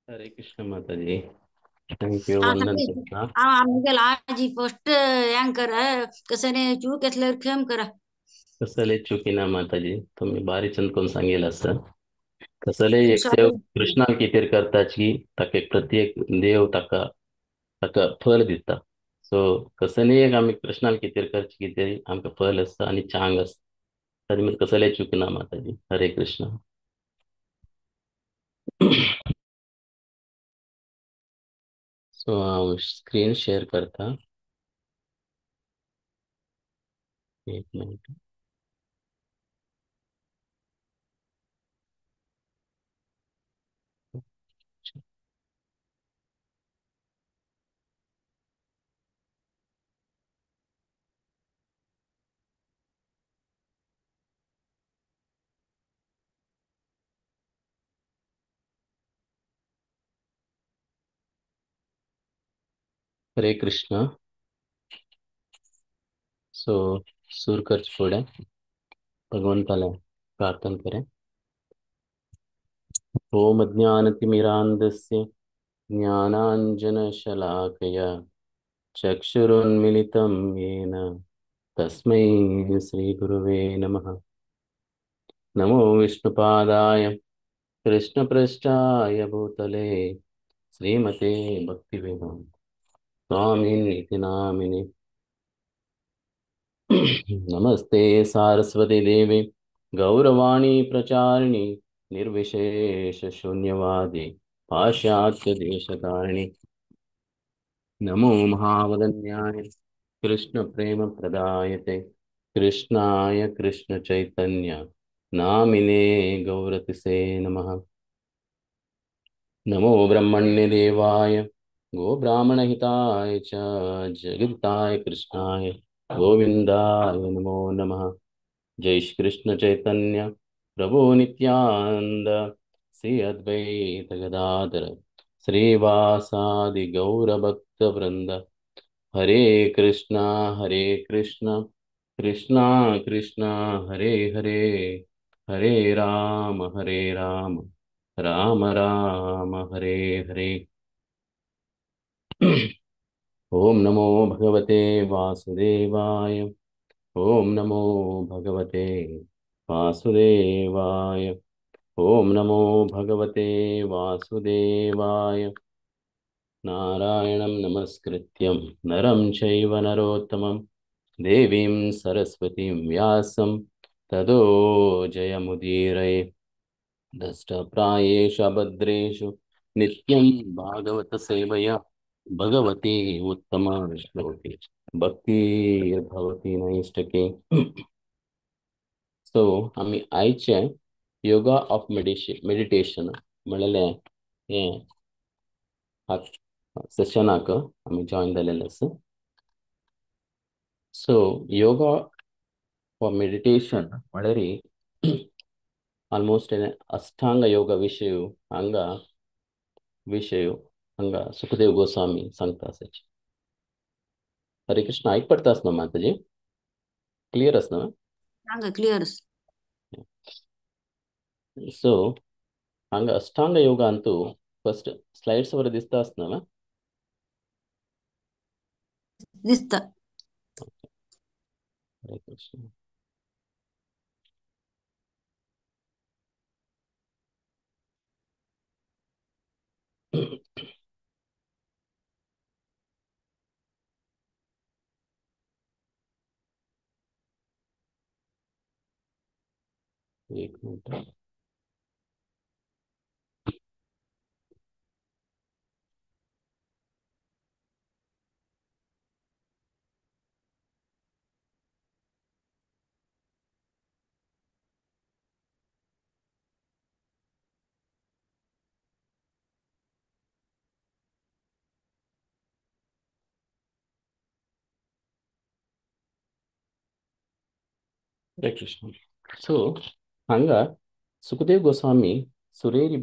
हरे कृष्ण माताजी, thank you. हा वंदन हरे. तुमकां. हांव आमगेलो आजी फर्स्ट अँकर कसने चूक आसल्यार क्षम करा. कसले चुकी ना माताजी, तुम्ही बारी चंद सांगेल आसा. कसले एक सेवक सॉरी. कृष्णाक कितें करताची ताका प्रत्येक देव ताका ताका फल दिता. सो कसले एक आमी कृष्णाक कितें करची कितें आमकां फल आसता आनी चांग आसता. ताजे कसले चुकी ना माताजी. हरे कृष्ण. सो हांव स्क्रीन शेअर करता. एक मिनिट. हरे कृष्ण. सो सुर करचे फुडें भगवंताले प्रार्थना करें. ओम ज्ञानतिमिरान्धस्य ज्ञानाञ्जनशलाकया चक्षुरुन्मिलितं येन तस्मै श्रीगुरुवे नमः. नमो विष्णुपादाय कृष्णपृष्ठाय भूतले श्रीमते भक्तिवेदान्त स्वामिनिति नामिने. नमस्ते सारस्वती देवी गौरवाणी प्रचारिणी निर्विशेष शून्यवादी पाश्चात्य देशतारिणी. नमो महावदन्याय कृष्ण प्रेम प्रदायते कृष्णाय कृष्ण चैतन्य नामिने गौरतिसे नमः. नमो ब्रह्मण्य देवाय गोब्राह्मणहिताय च जगदिताय कृष्णाय गोविंदाय नमो नमः. जय श्री कृष्ण चैतन्य प्रभु नित्यानंद श्री अद्वैत गदाधर श्रीवासादि गौरभक्त वृंद. हरे कृष्णा हरे कृष्णा कृष्णा कृष्णा हरे हरे, हरे राम राम राम हरे हरे. ओम नमो भगवते वासुदेवाय. ओम नमो भगवते वासुदेवाय. ओम नमो भगवते वासुदेवाय. नारायणं नमस्कृत्यं नरं चैव नरोत्तमं देवीं सरस्वतीं व्यासं ततो जयमुदीरये. दष्टप्रायेषु अभद्रेषु नित्यं भागवत सेवया भगवती उत्तम श्लोके भक्तिर्भवति नैष्टके. सो आमी आयचे योगा ऑफ मेडिटेशन म्हणलें हें सेशनाक आमी जॉयन जालेले आसा. सो योगा फॉर मेडिटेशन म्हळ्यार आलमोस्ट अष्टांग योगा विशय हांगा विशय हांगा सुखदेव गोस्वामी सांगता आसाची. हरे कृष्ण. आयक पडटा आसना माताजी? क्लियर आसना? सांगा क्लियर. सो हांगा अष्टांग योगांतु फर्स्ट स्लाइड्स वर दिसता आसना ना? दिसता. हरे कृष्ण. एक मिनट. हरे कृष्ण. सो हांगा सुखदेव गोस्वामी सुरेरी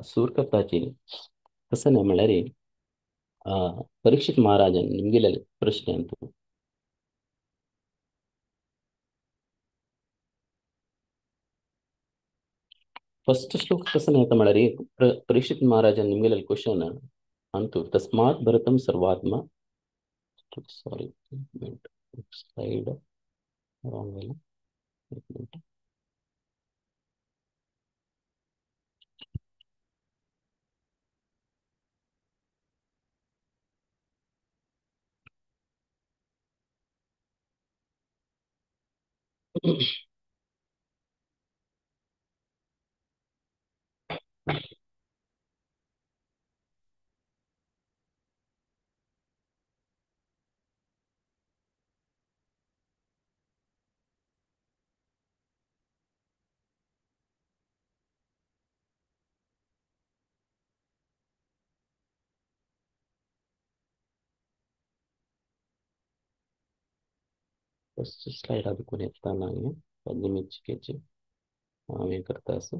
सूर करताची कसं न्हय म्हणल्यार परीक्षित महाराजान निमगिले प्रश्न अंतु. ಫಸ್ಟ್ ಶ್ಲೋಕ कसं येता म्हळ्यार परीक्षित महाराजान निमगेले क्वेश्चन अंतु तस्मात् भरतम सर्वात्मा, सॉरी मिनट स्लाइड रॉन्ग आयला, एक मिनट. फर्स्ट स्लाइड अदकून येता ना पद्यमिचिकेची हांव हें करता आसा.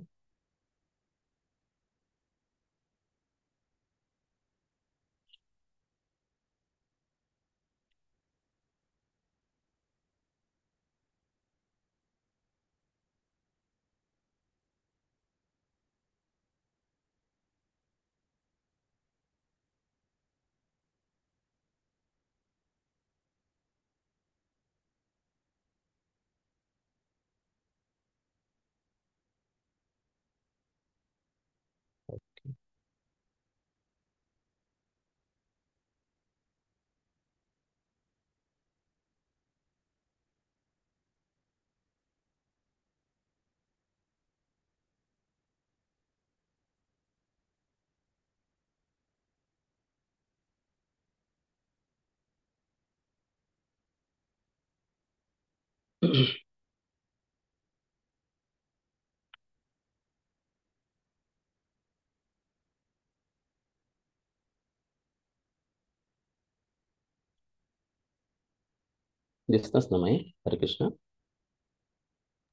दिसताच ना मागीर? हरे कृष्ण.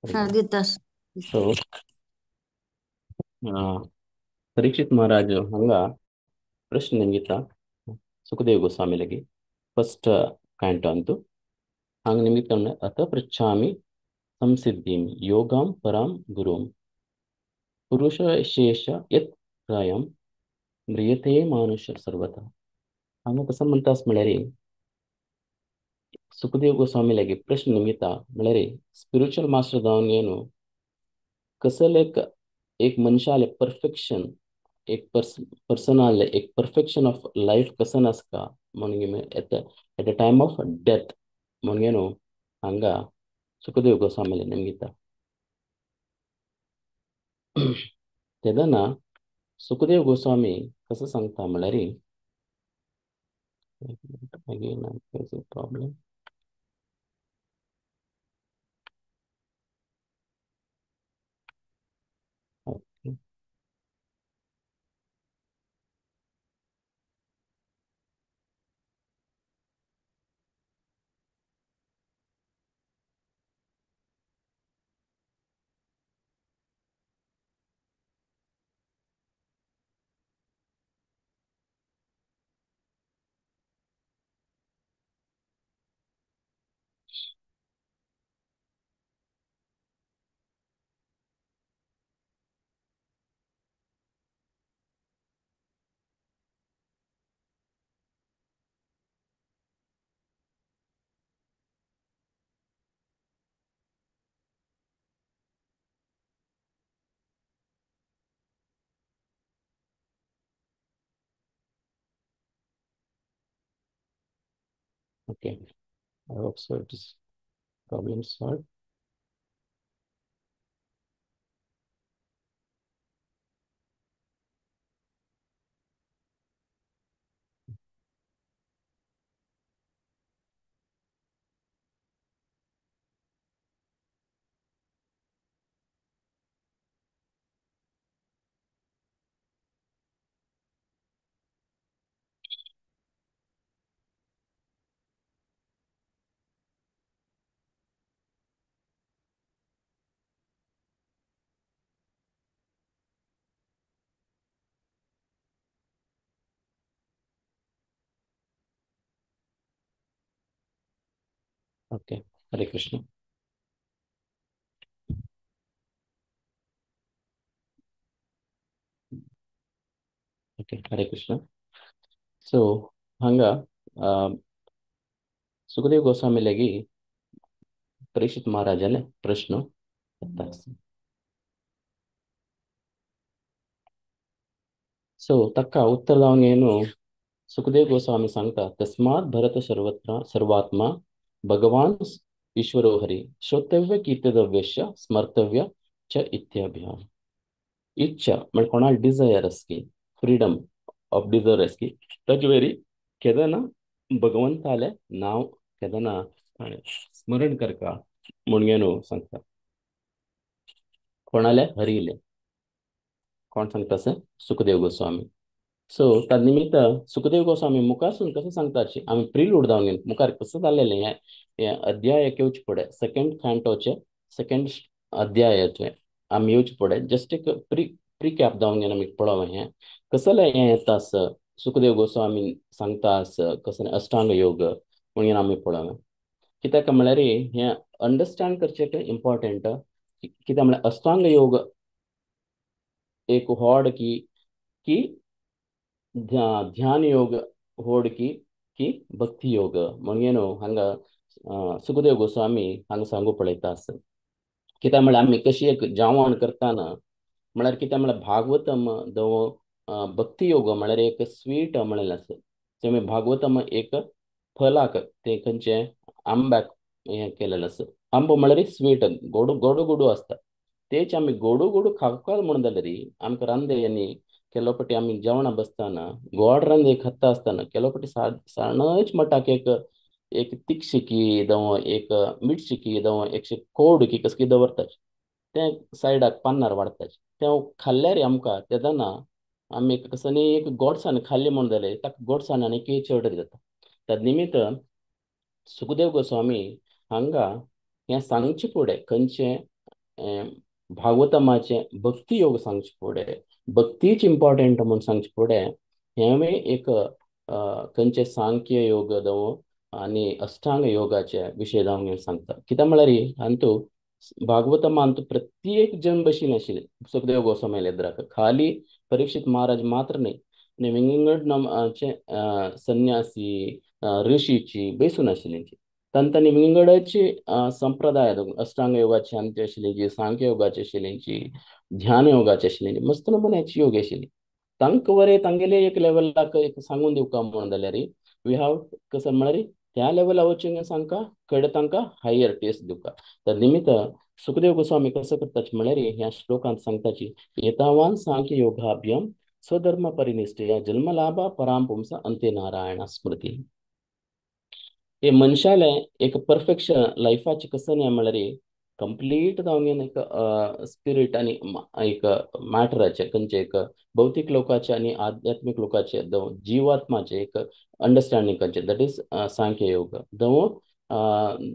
हा दितास. सो परीक्षित महाराज हांगा प्रश्न निमगिता सुखदेव गोस्वामी लगी फर्स्ट कांटो अंतु हांगा निमित्त अत पृच्छामि संसिद्धिं योगां परां गुरुं पुरुषशेष यत् प्रायं म्रियते मानुष सर्वथा. हांगा कसं म्हणटास म्हळ्यार सुखदेव गोस्वामी लागी प्रश्न निमित्ता म्हळ्यार स्पिरिच्युअल मास्टर जावन न्हू कसले एक मनशाले परफेक्शन, एक पर्सनाले एक परफेक्शन ऑफ लायफ कसन आसता म्हणून at the time of death म्हणून न्हू हांगा सुखदेव गोस्वामीले निमित्ता. तेन्ना सुखदेव गोस्वामी कसं सांगता म्हळ्यार again I'm facing problem. Okay. Okay, I hope so it is problem solved. Okay, Hare Krishna. Okay, Hare Krishna. So हांगा सुखदेव गोस्वामी लागी परीक्षित महाराजाले प्रश्न येता। सो ताका उत्तर लावन घेवन सुखदेव गोस्वामी सांगता, तस्मात् भरत सर्वत्र सर्वात्मा भगवान ईश्वरो हरि श्रोतव्य कीर्तव्यश्च स्मर्तव्य च इत्यभियान। इच्छा म्हणजे कोणाक डिझायर आसकी, फ्रीडम ऑफ डिझायर आसकी, ताजे वरी केदना भगवंताले नांव केदना स्मरण करका म्हणून न्हू सांगता। कोणाले हरिले कोण सांगता सर? सुखदेव गोस्वामी। सो त्या निमित्त सुखदेव गोस्वामी मुखारसून कसं सांगताची आमी प्रिलूड जावन घेवन मुखार कसं जालेलें हें हें अध्याय येवचे फुडें सेकंड खांटोचे सेकंड अध्यायाचे आमी येवचे फुडें जस्ट एक प्री कॅप जावन घेवन आमी पळोवया हें कसलें हें येता आस सुखदेव गोस्वामी सांगता आस कसलें अष्टांग योग म्हणून आमी पळोवया। कित्याक म्हळ्यार हें अंडरस्टँड करचें इम्पॉर्टंट, कित्याक म्हळ्यार अष्टांग योग एक व्हड की की ध्यान योग होड की की भक्ती योग म्हणून न्हू हांगा सुखदेव गोस्वामी हांगा सांगू पळयता आसा। कित्याक म्हळ्यार आमी कशी एक जेवण करतना म्हळ्यार कित्याक म्हळ्यार भागवतम दव भक्ती योग म्हळ्यार एक स्वीट म्हणलें आसा। तेमी भागवतम एक फलाक ते खंयचे आंब्याक हें केलेलें आसा। आंबो म्हळ्यार स्वीट गोडू गोडू गोडू आसता, तेच आमी गोडू गोडू खावपाक म्हणून जाल्यार आमकां रांदे केलो पटी आमी जेवणां बसतना गोड रांदे खाता आसतना केलो पटी साणच मटाक एक एक तिक्षिकी जावं एक मिटशिकी जावं एकशे कोड की कसकी दवरतात तें सायडाक पान्नार वाडटात, तें खाल्ल्यार आमकां तेदना आमी कसं न्ही एक गोडसाण खाल्ली म्हणून जाल्यार ताका गोडसाण आनी की चड जाता। त्या निमित्त सुखदेव गोस्वामी हांगा हें सांगचे फुडें खंयचें भागवतमाचें भक्ती योग सांगचे फुडें भक्तीच इम्पॉर्टंट म्हूण सांगचे फुडें हेंवूय एक खंयचे सांख्य योग जावं आनी अष्टांग योगाचे विशय जावन सांगता। कित्याक म्हळ्यार हातूंत भागवतमांत प्रत्येक जन बशीन आशिल्ले सुखदेव गोस्वामी एद्राक खाली परीक्षित महाराज मात्र न्हय आनी विंगड नामाचे संन्यासी ऋषीची बेसून आशिल्ली तांकां विंगडाची संप्रदाय अष्टांग योगाची आमची आशिल्ली, सांख्य योगाची आशिल्ली, ध्यान योगाची आशिल्ली, मस्त नमुन्याची योग आशिल्ली। तांकां बरें तांगेले एक लेवलाक एक सांगून दिवका म्हणून जाल्यार we have कसं म्हळ्यार त्या लेवला वचून सांगका कडेन तांकां हायर टेस्ट दिवका। त्या निमित्त सुखदेव गोस्वामी कसं करताची म्हळ्यार ह्या श्लोकांत सांगताची येतावान सांख्य योगाभ्यम स्वधर्म परिनिष्ठया जन्मलाभा पराम पुंसा अंते नारायण स्मृती। हे मनशाले एक परफेक्शन लायफाचे कसं न्हय म्हळ्यार कंप्लीट जावन एक स्पिरीट आनी एक मॅटराचे खंयचे एक भौतीक लोकाचे आनी आध्यात्मीक लोकाचे जिवात्माचे एक अंडरस्टँडींग करचें, that is सांख्य योग दव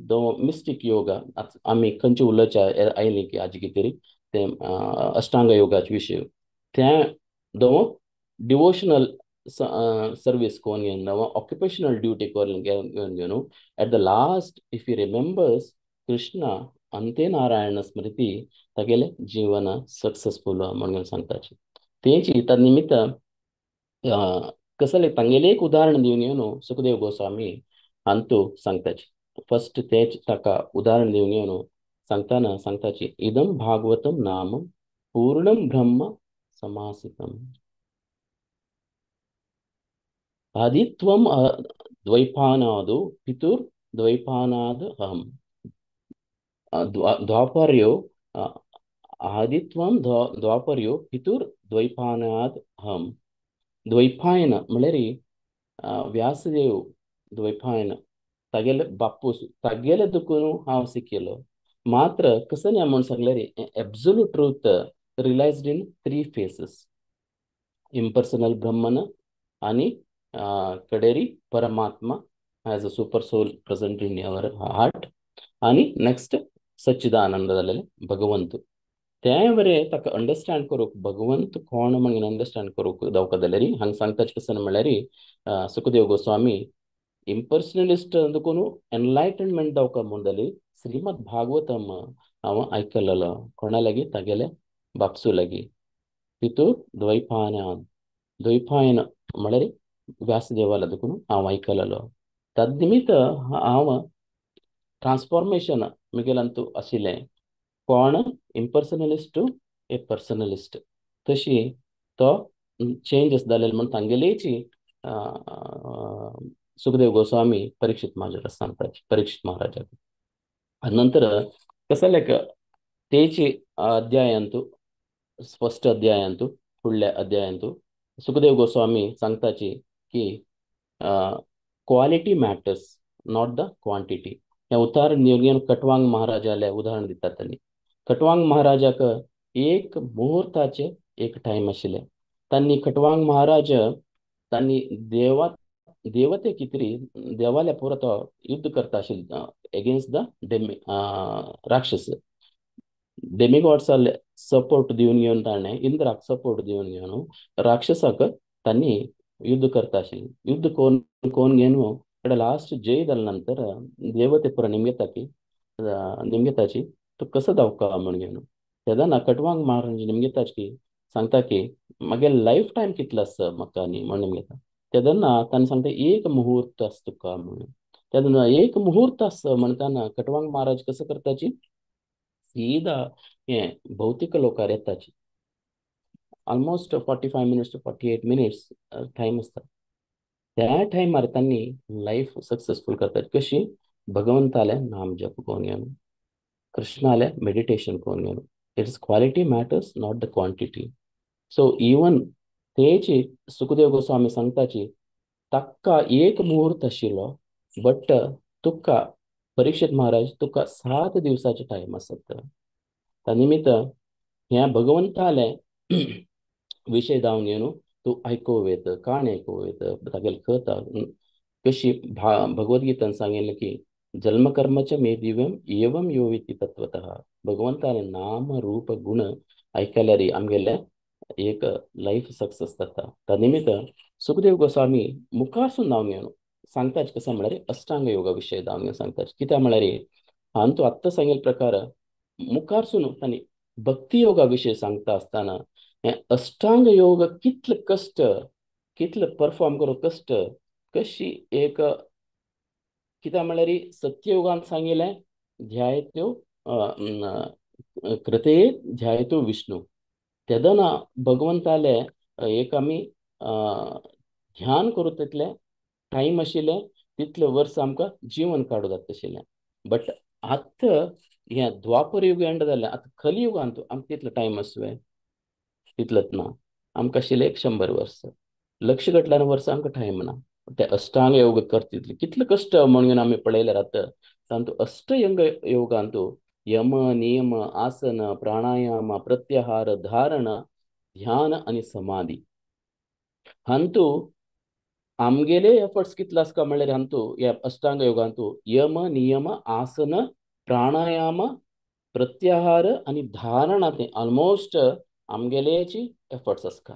दव मिस्टीक योग आमी खंयचे उलोवचे आयली की आजी कितें तें अष्टांग योगाचे विशय तें दव डिवोशनल सर्वीस कोण घेवन ऑक्युपेशनल ड्युटी करून घेवन घेवन at the last if you remembers Krishna अंते नारायण स्मृती तागेले जीवन सक्सेसफूल म्हणून सांगताची। तेची त्या निमित्त कसले तांगेले एक उदाहरण दिवन येवन सुखदेव गोस्वामी हांतू सांगताची। फर्स्ट तेच ताका उदाहरण दिवन येवन सांगताना सांगताची इदम भागवतम नाम पूर्णम ब्रह्म समासितम आदित्वम द्वैपानादु पितुर द्वैपानाद अहम द्वापर्यो आदित्वम द्वापर्यो पितुर द्वैपानाद अहम। द्वैपायन म्हळ्यार व्यासदेव द्वैपायन तागेले बापूस तागेले दुखून हांव शिकयलो मात्र कसं न्हय म्हूण सांगल्यार absolute truth realised in three phases impersonal Brahman आनी कडेरी परमात्मा as a super soul present in our heart आनी नेक्स्ट सच्चिदानंद जालेले भगवंत। तें बरें ताका अंडरस्टँड करूंक भगवंत कोण म्हणून अंडरस्टँड करूंक दावका जाल्यार हांगा सांगता कशें म्हळ्यार सुखदेव गोस्वामी इम्पर्सनलिस्ट देखून एनलायटनमेंट दावका म्हूण जाली श्रीमद भागवतम हांव आयकलेलो कोणा लागीं तागेले बापसू लागीं तितूर द्वैपानाद द्वैपायन म्हळ्यार व्यासदेवाला देखून हांव आयकलेलो. तद निमित्त हांव ट्रान्सफॉर्मेशन म्हगेल्यान आशिल्लें, कोण इम्पर्सनलिस्ट टू ए पर्सनलिस्ट, तशी तो चेंजस जालेलो म्हण तांगेलेची सुखदेव गोस्वामी परीक्षित महाराजा सांगता, परीक्षित महाराजाक. नंतर कसलेक तेची अध्यायांतु, फस्ट अध्यायांतु, फुडल्या अध्यायांतु सुखदेव गोस्वामी सांगताची की quality matters not the quantity. हें उदाहरण घेवन कटवांग महाराजाले उदाहरण दितात तांणी. कटवांग महाराजाक एक मुहूर्ताचे एक टायम आशिल्लें. तांणी कटवांग महाराज तांणी देवते कितरी देवाल्या पुरो तो युद्ध करता आशिल्लो एगेन्स्ट the Demi राक्षस. डेमिगॉड्साले सपोर्ट दिवन घेवन ताणें इंद्राक सपोर्ट दिवन घेवन राक्षसाक तांणी युद्ध करता आशिल्लें. युद्ध कोण कोण घेवन कडेन लास्ट जय जाल्या नंतर देवते पुरो निमगेता की निमगेताची तो कसो धांवका म्हण घेवन तेन्ना कटवांग महाराज निमगेताची की सांगता की मागे लायफ टायम कितलो आसा म्हाका न्ही म्हण निमगेता. तेन्ना ताणें सांगता एक मुहूर्त आसा तुका म्हणून. तेन्ना एक मुहूर्त आसा म्हणटाना कटवांग महाराज कसो करताची सीधा हें भौतीक लोकार येताची. Almost 45 minutes to 48 minutes time आसता. त्या टायमार तांणी लायफ सक्सेसफूल करतात. कशी? भगवंताले नाम जप करून घेवन, कृष्णाले मेडिटेशन करून घेवन. It's quality matters not the quantity. So even तेची सुखदेव गोस्वामी सांगताची ताका एक मुहूर्त आशिल्लो, बट तुका परीक्षित महाराज तुका 7 दिवसाचे टायम आसत. त्या निमित्त ह्या भगवंताले विशय धांवन घेवन तूं आयकूंक येता, काणी आयकूंक येता, तागेली कथा कशी भगवद्गीतान सांगिल्लें की जन्मकर्मच मे दिव्यम एवं यो वेत्ति तत्वतः. भगवंताले नाम रूप गुण आयकल्यार आमगेले एक लायफ सक्सेस जाता. त्या निमित्त सुखदेव गोस्वामी मुखारसून धांवन घेवन सांगताच कसो म्हळ्यार अष्टांग योगा विशय धांवन घेवन सांगताच. कित्याक म्हळ्यार हांवें तूं आत्तां सांगिल्ले प्रकार मुखारसून तांणी भक्ती योगा विशय सांगता आसतना हें अष्टांग योग कितले कश्ट, कितले परफॉर्म करूंक कश्ट, कशी एक कित्याक म्हळ्यार सत्ययुगान सांगिल्लें ध्यायत्यो कृते ध्यायतो विष्णू. तेदना भगवंताले एक आमी ध्यान करूं तितलें टायम आशिल्लें, तितले वर्स आमकां जीवन काडूं जाता आशिल्लें. बट आतां हें द्वापर युग एंड जालें, आतां कलियुगांत आमकां तितलो टायम आसुये तितलोच ना. आमकां आशिल्लें 100 वर्स, लक्ष घटल्यान वर्सां आमकां टायम ना. ते अष्टांग योग करतितले कितले कश्ट म्हणून आमी पळयल्यार आतां तातूंत अष्टयंग योगांतु यम नियम आसन प्राणायाम प्रत्याहार धारण ध्यान आनी समाधी हांतू आमगेले एफर्ट्स कितले आसता म्हणल्यार हांतू ह्या अष्टांग योगांतु यम नियम आसन प्राणायाम प्रत्याहार आनी धारणा ते ऑलमोस्ट आमगेलेची एफर्ट्स आसता.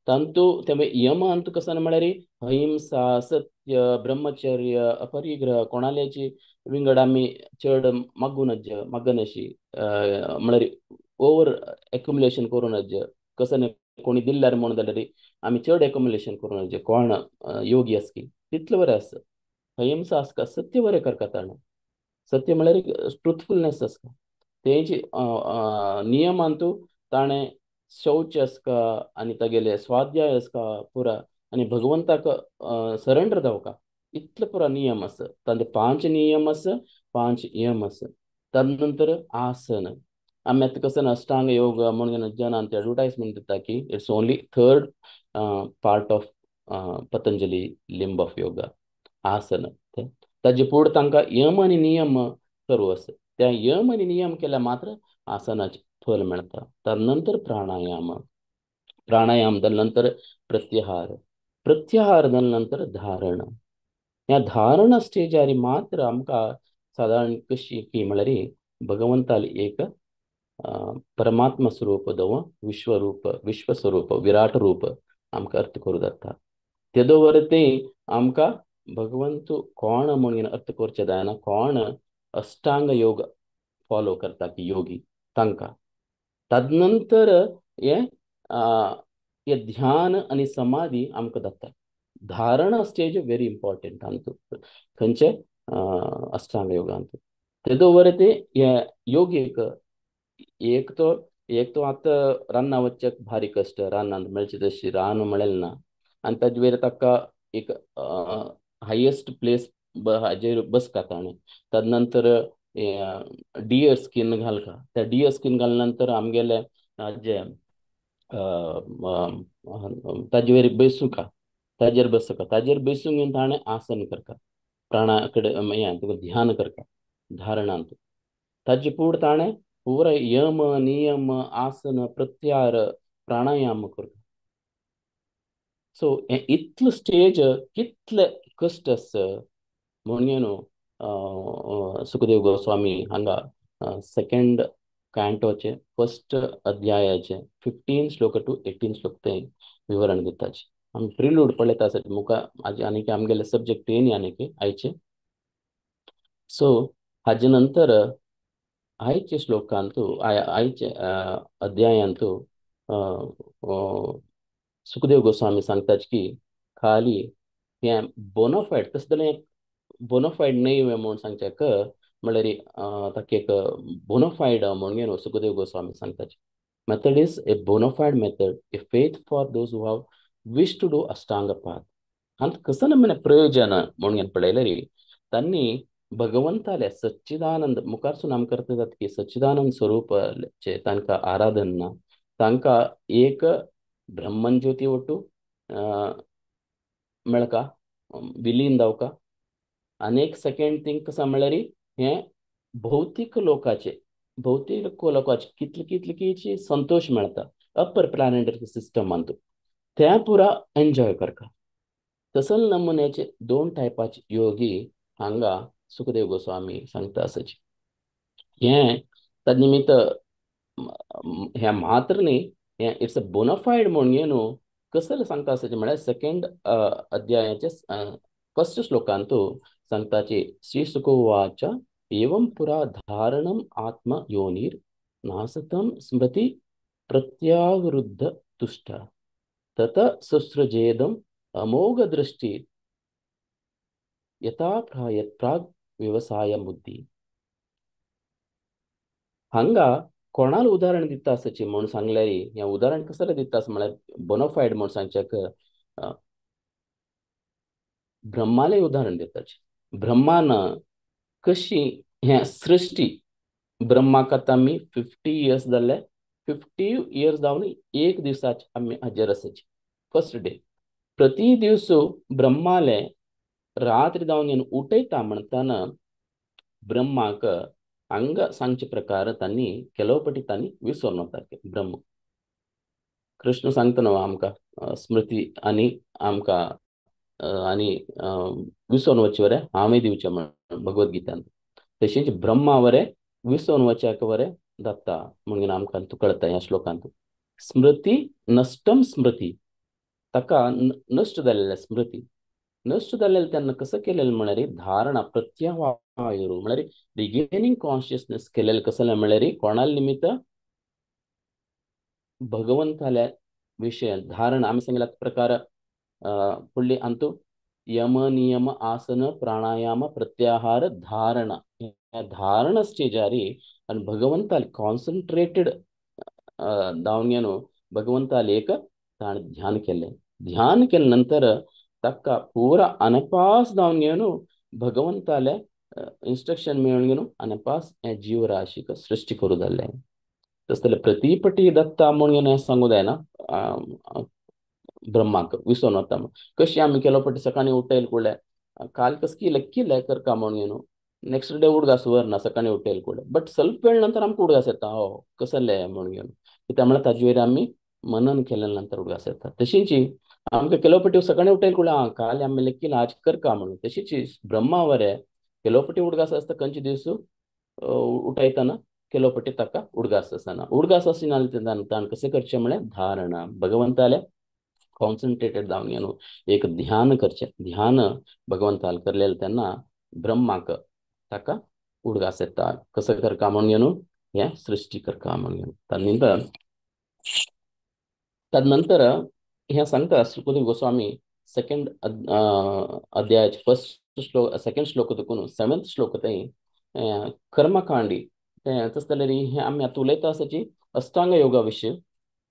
तांतू ते यम अंतू कसो म्हळ्यार अहिंसा सत्य ब्रह्मचर्य अपरिग्रह कोणाल्याची विंगड आमी चड मागूं नज मागनाशी म्हळ्यार ओवर एक्युमुलेशन करूं नज. कसो कोणी दिल्यार म्हणून जाल्यार आमी चड एक्युमुलेशन करूं नज. कोण योगी आसकी तितलें बरें आसा. अहिंसा आसता, सत्य बरें करता ताणें. सत्य म्हळ्यार ट्रुथफुलनेस आसता. तेजी नियमांतू ताणें शौच आसका आनी तागेले स्वाध्याय आसका पुरा आनी भगवंताक सरेंडर जावका इतलो पुरा नियम आसा. तांचे 5 नियम आसा, 5 यम आसा. तदनंतर आसन आमी आतां कसो अष्टांग योग म्हणून जनान ते एडवर्टायजमेंट दिता की it's only third part of Patanjali limb of yoga asana. ताजे फुडें तांकां यम आनी नियम करूं आसा. त्या यम आनी नियम केल्यार मात्र आसनाचें फल मेळटा. तदनंतर प्राणायाम, प्राणायाम जाल्या नंतर प्रत्याहार, प्रत्याहार जाल्या नंतर धारण. ह्या धारण स्टेजार मात्र आमकां सादारण कशी की म्हळ्यार भगवंताली एक परमात्मा स्वरूप दव विश्वरूप विश्वस्वरूप विराट रूप आमकां अर्थ करूं जाता. तेदो वरती आमकां भगवंत कोण म्हणून अर्थ करचें जायना. कोण अष्टांग योग फॉलो करता की योगी तांकां. तदनंतर हें हे ध्यान आनी समाधी आमकां जाता. धारणा स्टेज व्हेरी इम्पॉर्टंट आमकां खंयचे अष्टांग योगांत. तेदो वरे ते हे योगीक एक तो आतां रान्ना वचक भारी कश्ट, रानांत मेळचे तशी रान मेळेल ना आनी ताजे वयर ताका एक हायेस्ट प्लेस हाजेर बसका ताणें. तद नंतर डियर स्कीन घालका, त्या डियर स्कीन घालल्या नंतर आमगेले जे ताजे वयर बेसुका, ताजेर बसका, ताजेर बेसून घेवन ताणें आसन करता, प्राणा कडेन हें तुका ध्यान करता धारणांत. ताजे पूण ताणें पुरा यम नियम आसन प्रत्याहार प्राणायाम करता. सो हें इतलो स्टेज कितले कश्ट आसा म्हणून न्हू सुखदेव गोस्वामी हांगा सेकंड कॅन्टोचे फर्स्ट अध्यायाचे 15 श्लोक टू 18 श्लोक ते विवरण दिताचे. आमी प्रिलूड पळयता आसत मुखार आनी आमगेले सब्जेक्ट येनी आनी आयचे. सो हाजे नंतर आयचे श्लोकांतू आयचे अध्यायांतू सुखदेव गोस्वामी सांगतात की खाली हें बोनाफायड तशें जाल्यार बोनाफायड न्हय म्हणून सांगच्याक म्हणल्यार ताका एक बोनाफायड म्हणून न्हू सुखदेव गोस्वामी सांगतात. Method is a bonafide method, a faith for those who have wish to do Ashtanga path. आनी कसो नमुने प्रयोजन म्हणून पळयल्यार तांणी भगवंताले सच्चिदानंद मुखारसून आमकां अर्थ जाता की सच्चिदानंद स्वरूपाचे तांकां आराधन ना, तांकां एक ब्रह्मन ज्योती वट्टू मेळका विलीन जावका. आनी एक सेकेंड थिंग कसो म्हणल्यार हें भौतीक लोकाचे भौतीक लोकांचे कितले कितले संतोश मेळटा अपर प्लॅनेटरी सिस्टमांत, ते पुरा एन्जॉय करता. तसल नमुन्याचे दोन टायपाचे योगी हांगा सुखदेव गोस्वामी सांगता आसाचे. हें ताजे निमित्त हें मात्र न्ही, हें it's a bonafide म्हणून न्हू कसले सांगता आसाचे म्हळ्यार सेकंड अध्यायाचे फर्स्ट श्लोकांतू सांगताची श्री सुखोवाच एवं पुरा धारणम आत्म योनिर नासतम स्मृती प्रत्यावरुद्ध तुष्ट तत सुसृजेदम अमोघ दृष्टी यथा प्रायत प्राग व्यवसाय बुद्धी. हांगा कोणाल उदाहरण दिता आसाचे म्हणून सांगल्यार हें उदाहरण कसलें दिता आसा म्हळ्यार बोनाफायड म्हणून सांगच्याक ब्रह्मालें उदाहरण दिताचे. ब्रह्मान कशी हें सृष्टी ब्रह्माक आतां आमी 50 इयर्स जाल्ले, 50 इयर्स जावन एक दिवसाचे आमी हाजेर आसाचे फर्स्ट डे. प्रति दिवस ब्रह्माले रात्री जावन घेवन उठयता म्हणटाना ब्रह्माक हांगा सांगचे प्रकार तांणी केलोपटी तांणी विसरून वता ब्रह्म. कृष्ण सांगता न्हू आमकां स्मृती आनी आमकां आनी विसरून वचचे वरे हांवें दिवचें म्हण भगवद्गीतान, तशेंच ब्रह्मा वरे विसरून वच्याक वरे जाता म्हणून आमकां कळटा ह्या श्लोकांत. स्मृती नश्टम स्मृती ताका नश्ट जाल्लें स्मृती नश्ट जाल्लें तेन्ना कसं केलें म्हळ्यार धारणा प्रत्यावायुरू म्हळ्यार रिगेनिंग कॉन्शियसनेस केलें कसलें म्हळ्यार कोणाल निमित्त भगवंताल्या विशयान धारणा आमी सांगल्या प्रकार फुडली अंतू यम नियम आसन प्राणायाम प्रत्याहार धारणा धारणा स्टेजारी आनी भगवंताले कॉन्सन्ट्रेटेड जावन घेवन भगवंताले एक ताणें ध्यान केलें. ध्यान केले नंतर ताका पुरा अनपास जावन घेवन भगवंताले इन्स्ट्रक्शन मेळून घेवन अनपास हे जीवराशीक सृश्टी करूं जाल्लें. तशें जाल्यार प्रतिपटी दत्ता म्हणून घेवन हें सांगूं जायना ब्रह्माक विसरून वता म्हण. कशी आमी केलो पटी सकाळीं उठयल कुडले काल कस किलें किलें करका म्हणून घेवन नेक्स्ट डे उडगास व्हरना सकाळीं उठयल कुडले, बट स्वल्प वेळ नंतर आमकां उडगास येता हो कसलें म्हणून घेवन कित्याक म्हळ्यार ताजे वयर आमी मनन केल्या नंतर उडगास येता. तशीच आमकां केलो पटी सकाळीं उठयल कुडले आं काल आमी लेखील आज करका म्हणून, तशीच ब्रह्मा वरे केलो पटी उडगास आसता खंयचे दीस उठयतना केलो पटी ताका उडगास आसना. उडगास आसना ताणें कशें करचें म्हळ्यार धारणा भगवंताले कॉन्सन्ट्रेटेड जावन घेवन एक ध्यान करचें. ध्यान भगवंताल करलेलें तेन्ना ब्रह्माक ताका उडगास येता कसं करका म्हणून घेवन हें सृश्टी करका म्हणून घेवन. तदनंतर हें सांगता सुखदेव गोस्वामी सेकंड अध्यायाचे फर्स्ट श्लोक सेकंड श्लोक देखून सेवन्थ श्लोक थंय कर्मकांडी तें तशें जाल्यार हें आमी आतां उलयता आसाची अष्टांग योगा विशय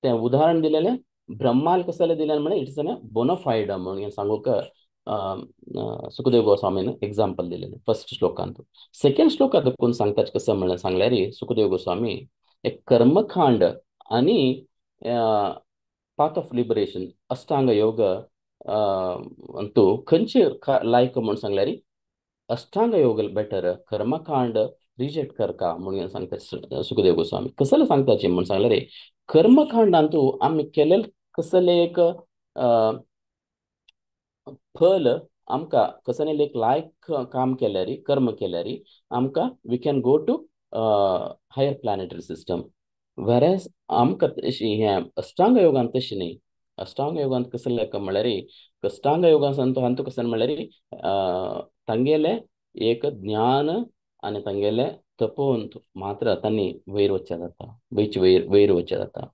तें उदाहरण दिलेलें ब्रह्माल कसलें दिलें म्हळ्यार it's an बोनोफायड म्हणून सांगूंक सुखदेव गोस्वामीन एग्जाम्पल दिलेलें फर्स्ट श्लोकांत. सेकंड श्लोकांत कोण सांगता कसं म्हणल्यार सांगल्यार सुखदेव गोस्वामी एक कर्मकांड आनी पाथ ऑफ लिबरेशन अष्टांग योग अंतू खंयचे लायक म्हणून सांगल्यार अष्टांग योग बेटर कर्मकांड रिजेक्ट करका म्हणून सांगता सुखदेव गोस्वामी. कसले सांगताचे म्हणून सांगल्यार कर्मकांडांतू आमी केलेले कसले एक फल आमकां कसले एक लायक काम केल्यार कर्म केल्यार आमकां we can go to higher planetary system. Whereas आमकां तशी हें अष्टांग योगान तशें न्ही. अष्टांग योगांत कसलें लेख म्हणल्यार अष्टांग योगान हांतू कसलें म्हणल्यार तांगेलें एक ज्ञान आनी तांगेलें तपोवन मात्र तांणी वयर वचचें जाता, वयचे वयर वयर वचचें जाता.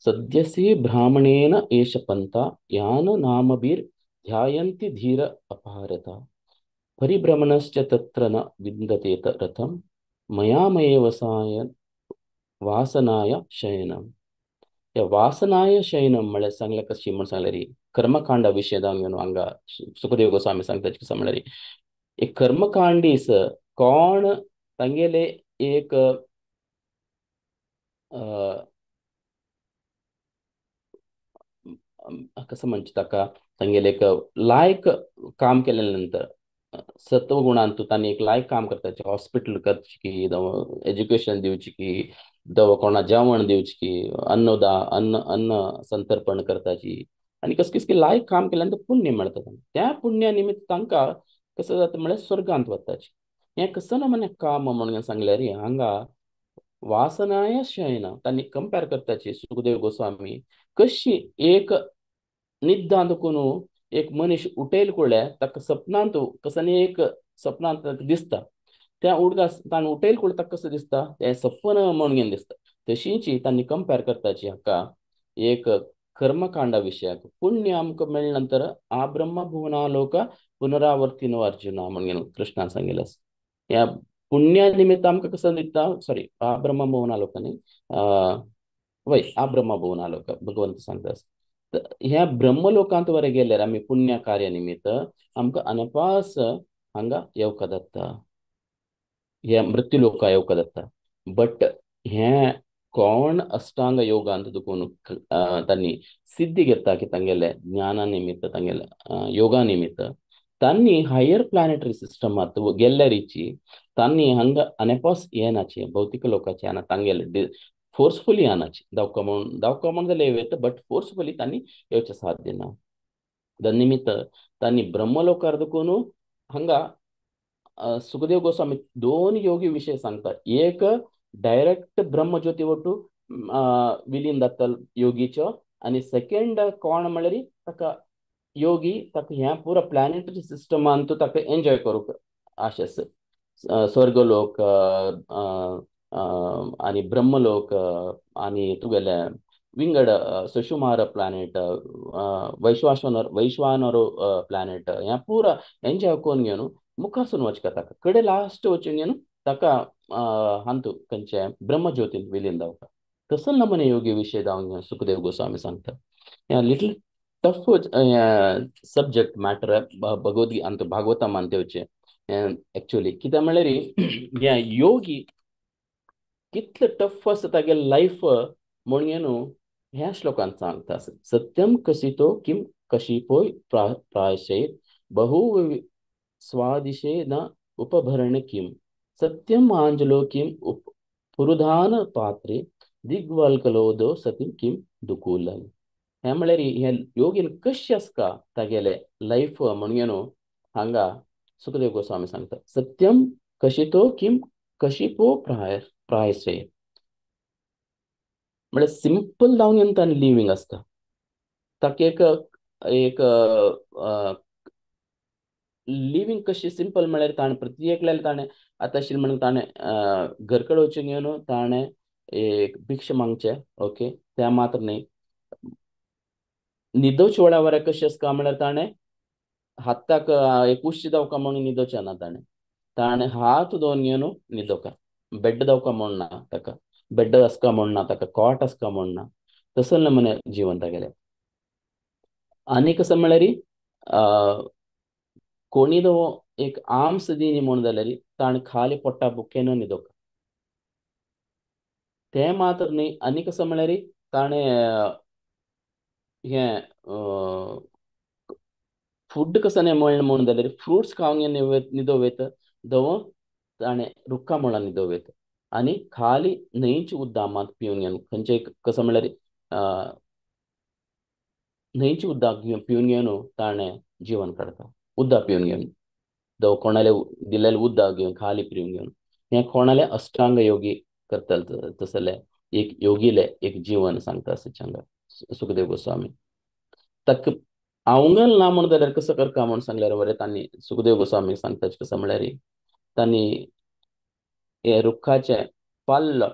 सद्यसी ब्राह्मणेन एष पंथा यान नामबीर ध्यायन्ति धीर अपारता परिभ्रमणश्च तत्र न विन्दते रथं मयामये वसाय वासनाय शयनम. ह्या वासनाय शयनम म्हळ्यार सांगलें कशी म्हण सांगल्यार कर्मकांडा विशय जावन घेवन हांगा सुखदेव गोस्वामी सांगता कसं म्हळ्यार एक कर्मकांडीस कोण तांगेले एक कसं म्हणचे ताका तांगेले एक लायक काम केल्या नंतर सत्वगुणांतू तांणी एक लायक काम करताचे, हॉस्पिटल करचे की एज्युकेशन दिवची की दवा कोणा जेवण दिवची की अन्नदा अन्न अन्न संतर्पण करताची आनी कसं कसं की लायक काम केल्यानंतर पुण्य मेळटा तांकां. त्या पुण्या निमित्त तांकां कसं जाता म्हळ्यार स्वर्गांत वताची. हें कसं ना म्हणे काम म्हणून सांगल्यार हांगा वासनाय शयना तांणी कंपेर करताची सुखदेव गोस्वामी कशी एक निद्दांत कोणू एक मनीस उठयल कुळ्या ताका सपनांत कसं एक सपनांत दिसता त्या उडगा ताणें उठयल कुळ ताका कसं दिसता तें सपन म्हणून घेवन दिसता. तशींची तांणी कंपेर करताची हाका एक कर्मकांडा विशयाक पुण्य आमकां मेळ्ळे नंतर आ ब्रह्म भुवनालोक पुनरावर्तीनो अर्जुना म्हणून कृष्णान सांगितलं. ह्या पुण्या निमित्त आमकां कसं दिसता सॉरी आ ब्रह्म भुवनालोक न्ही वय आ ब्रह्म भुवनालोक भगवंत सांगता. ह्या ब्रह्मलोकांत वरे गेल्यार आमी पुण्य कार्य निमित्त आमकां अनपास हांगा येवका जाता, ह्या मृत्युलोका येवका जाता. बट हें कोण अष्टांग योगांत दुखून तांणी सिद्धी घेता की तांगेले ज्ञाना निमित्त तांगेले योगा निमित्त तांणी हायर प्लॅनेटरी सिस्टमांत गेल्ल्यारीची तांणी हांगा अनेपास येनाचे भौतिक लोकाचे येना तांगेले फोर्सफुली येनाचे दावका म्हणून दावका म्हणून जाल्यार येता बट फोर्सफुली तांणी येवचें साध्य ना. The निमित्त तांणी ब्रह्मलोकार दुखून हांगा सुखदेव गोस्वामी दोन योगी विशय सांगता. एक डायरेक्ट ब्रह्मज्योती वटू विलीन जाता योगीचो आनी सेकेंड कोण म्हणल्यार ताका योगी ताका ह्या पुरा प्लॅनेटरी सिस्टमान तूं ताका एन्जॉय करूंक आशा आसा. स्वर्गलोक आनी ब्रह्मलोक आनी तुगेले विंगड सशुमार प्लॅनेट वैश्वानर वैश्वानरो प्लॅनेट ह्या पुरा एन्जॉय करून घेवन मुखासून वचका ताका कडे लास्ट वचून घेवन ताका हांतू खंयचे ब्रह्मज्योतीन विलीन जावपा तसो नमूने योगी विशय जावन सुखदेव गोस्वामी सांगता. ह्या little tough subject matter Bhagavad Gita आनी भागवता मानतेवचे एक्चुअली कित्याक म्हणल्यार ह्या योगी कितले टफ आसा तागेले लायफ म्हणून न्हू ह्या श्लोकांत सांगता. सत्यम कसितो किम कशिपोय प्रायशेत बहु स्वादिशे न उपभरण किम सत्यम आंजलो किम उप पुरुधान पात्रे दिग्वल्कलोदो सतीम किम दुकूलन. हें म्हणल्यार हे योगीन कशें आसता तागेले लायफ म्हणून न्हू हांगा सुखदेव गोस्वामी सांगता. सत्यम कशितो किम कशिपो प्रायशे म्हळ्यार सिंपल जावन घेवन ताणें लिवींग आसता. ताका एक एक लिवींग कशी सिंपल म्हळ्यार ताणें प्रत्येकल्यार ताणें आतां आशिल्लें म्हणून ताणें घर कडेन वचून घेवन ताणें एक भिक्षा मागचें ओके त्या मात्र न्ही निदोवचे वेळा वरे कशें आसता म्हळ्यार ताणें हाताक एक उशी दावका म्हणून निदोवचें ना, ताणें ताणें हात दोन घेवन निदोवका, बेड दावका म्हूण ना ताका, बेड आसका म्हूण ना ताका, कॉट आसका म्हूण ना, तसलें म्हणे जिवन तागेलें. आनी कसं म्हळ्यार कोणी दो एक आर्म्स दिनी म्हूण जाल्यार ताणें खाली पोट्टा बुकेन निदोवका, तें मात्र न्ही. आनी कसं म्हळ्यार ताणें हें फूड कसं न्ही मेळ्ळें म्हूण जाल्यार फ्रुट्स खावंक निदोवयता, दवो ताणें रुक्का मुळां निदोवयता आनी खाली न्हंयची उदक मात पिवन घेवन खंयचे कसं म्हळ्यार न्हंयची उदक पिवन घेवन ताणें जीवन काडटा, उदक पिवन घेवन दव कोणाले दिलेलें उदक घेवन खाली पिवन घेवन. हें कोणाले अष्टांग योगी करतले तसले एक योगीले एक जीवन सांगता आसा सुखदेव गोस्वामी. ताका आंवगल ना म्हूण जाल्यार कसो करता म्हूण सांगल्यार बरें तांणी सुखदेव गोस्वामी सांगता कसं म्हळ्यार तांणी हे रुखाचें पाल्लो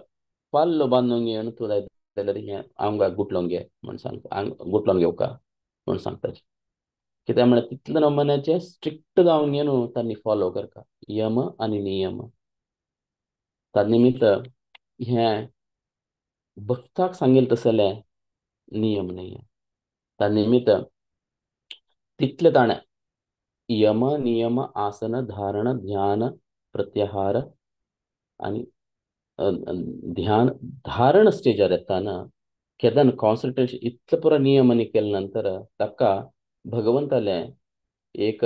पाल्लो बांदून घेवन तूं जाय जाल्यार हें आंगाक गुटलोवन घे म्हूण सांगता, गुटलोवन घेवका म्हूण सांगता. कित्याक म्हळ्यार तितले नमुन्याचें स्ट्रिक्ट जावन घेवन तांणी फॉलो करता यम आनी नियम. त्या निमित्त हें भक्ताक सांगेल तसलें नियम न्ही. त्या निमित्त तितले ताणें यम नियम आसन धारण ध्यान प्रत्याहार आनी ध्यान धारण स्टेजार येताना केदन कॉन्सन्ट्रेशन इतलें पुरो नियम आनी केले नंतर ताका भगवंतालें एक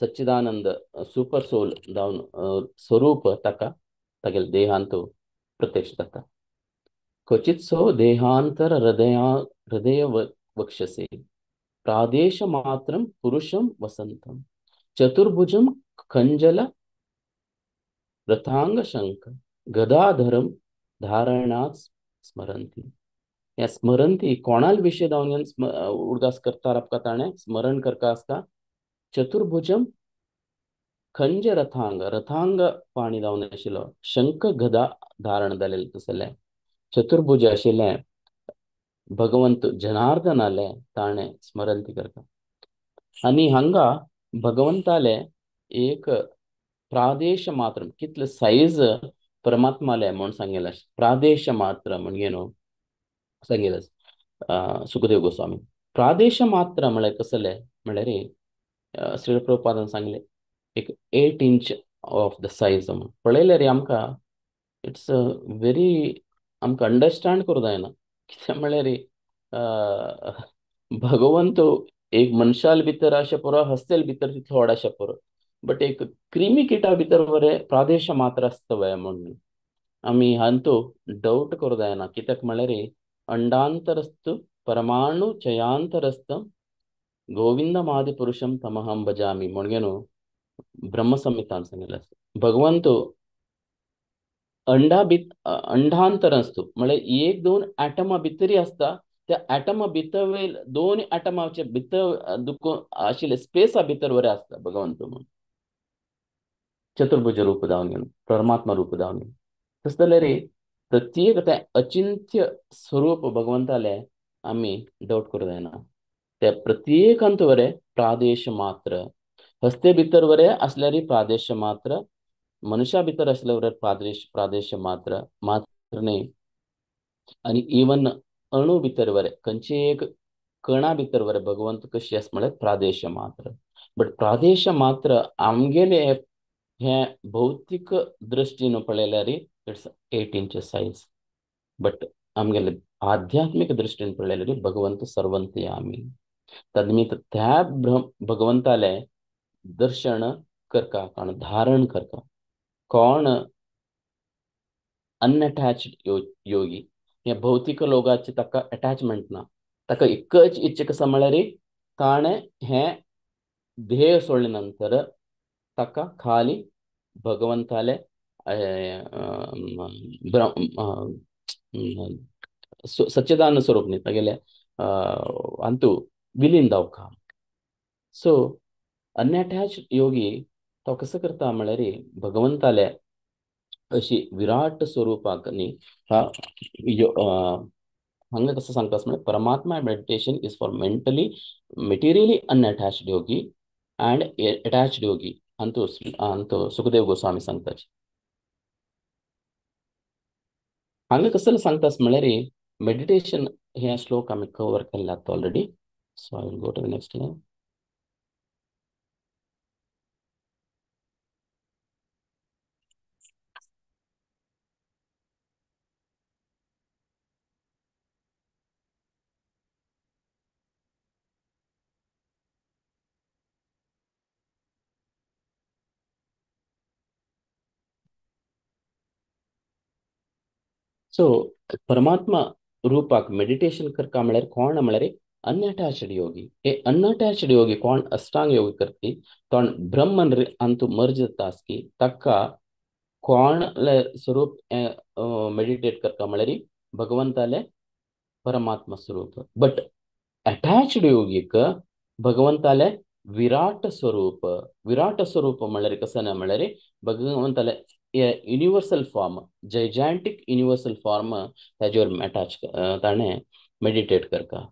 सच्चिदानंद सुपर सोल जावन स्वरूप ताका तागेले देहांत प्रत्यक्ष जाता. क्वचित सो देहांतर हृदया हृदय वक्षसे प्रादेश मात्रं पुरुषं वसंतं चतुर्भुजं खंजल रथांग शंख गदाधरम धारणात् स्मरंती. ह्या स्मरंती कोणाल विशय जावन उडगास करता आपका ताणें स्मरण करता आसता. चतुर्भुजम खंज रथांग रथांग पाणी जावन आशिल्लो शंख गदा धारण जालेलें तसलें चतुर्भुज आशिल्लें भगवंत जनार्दनाले ताणें स्मरंती करता. आनी हांगा भगवंताले एक प्रादेश मात्र कितले सायज परमात्माले म्हूण सांगेलें, प्रादेश मात्र म्हणजे न्हू सांगेलें सुखदेव गोस्वामी. प्रादेश मात्र म्हळ्यार कसलें म्हळ्यार श्री प्रभुपादान सांगलें एक 8 इंच ऑफ the size म्हूण पळयल्यार आमकां it's very आमकां अंडरस्टँड करूं जायना. कित्याक म्हळ्यार भगवंत एक मनशाल भितर आशे पुरो हस्तेल भितर तितलो व्हड आशे पुरो, बट एक क्रिमी किटा भितर बरें प्रादेश मात्र आसता वय म्हणून आमी हांतू डावट करूं जायना. कित्याक म्हळ्यार अंडांतरस्तु परमाणु चयांतरस्त गोविंदमादि पुरुषम तमहं भजामि म्हणगे न्हू ब्रह्मसंहितान सांगिल्लें आसा. भगवंत अंडा भित अंडांतरस्तु म्हळ्यार एक दोन एटमा भितरी आसता, त्या एटमा भितर वयल दोन एटमाचे भितर दुको आशिल्ले स्पेसा भितर बरें आसता भगवंत म्हणून चतुर्भुज रूप जावन घेवन परमात्मा रूप जावन घेवन. तशें जाल्यार प्रत्येक तें अचिंत्य स्वरूप भगवंतालें आमी डावट करूं जायना. ते प्रत्येकांत बरें प्रादेश मात्र हस्ते भितर बरें आसल्यार प्रादेश मात्र, मनुष्या भितर आसल्यार बरें प्रादेश प्रादेश मात्र मात्र न्ही. आनी इवन अणू भितर बरें खंयचे एक कणा भितर बरें भगवंत कशी आसा म्हळ्यार प्रादेश मात्र. बट प्रादेश मात्र आमगेले हें भौतीक दृश्टीन पळयल्यार it's 8 inch size, but आमगेले आध्यात्मीक दृश्टीन पळयल्यार भगवंत सर्वंतयामी. तदनिमित्त त्या भगवंताले दर्शन करका कोण धारण करका कोण अनअटॅच्ड योगी. हे भौतीक लोकाची ताका अटॅचमेंट ना, ताका एकच इच्छा कसा म्हळ्यार ताणें हें ध्येय सोडले नंतर ताका खाली भगवंताले सच्चिदानंद स्वरूप न्ही तागेले अंतू विलीन जावका. सो अनअटॅच योगी तो कसो करता म्हळ्यार भगवंताले अशी विराट स्वरूपाक न्ही हा हांगा कसो सांगता म्हळ्यार Paramatma meditation is for mentally materially unattached yogi and attached yogi अंतु अंतु Sukhdev Goswami सांगता. हांगा कसले सांगतास म्हळ्यार मेडिटेशन हे श्लोक आमी कवर केल्ले आतां already. So I will go to the next line. So Paramatma रूपाक मेडिटेशन करका म्हळ्यार कोण म्हळ्यार अनअटॅच्ड योगी. हे अनअटॅच्ड योगी कोण अष्टांग योगी करती कोण ब्रह्मन अंतु मर्ज जाता आसकी ताका कोण स्वरूप मेडिटेट करता म्हळ्यार भगवंताले परमात्मा स्वरूप. बट अटॅच्ड योगीक भगवंताले विराट स्वरूप. विराट स्वरूप म्हळ्यार कसं ना म्हळ्यार भगवंताले universal form, gigantic universal form ताजेर अटॅच ताणें मेडिटेट करता.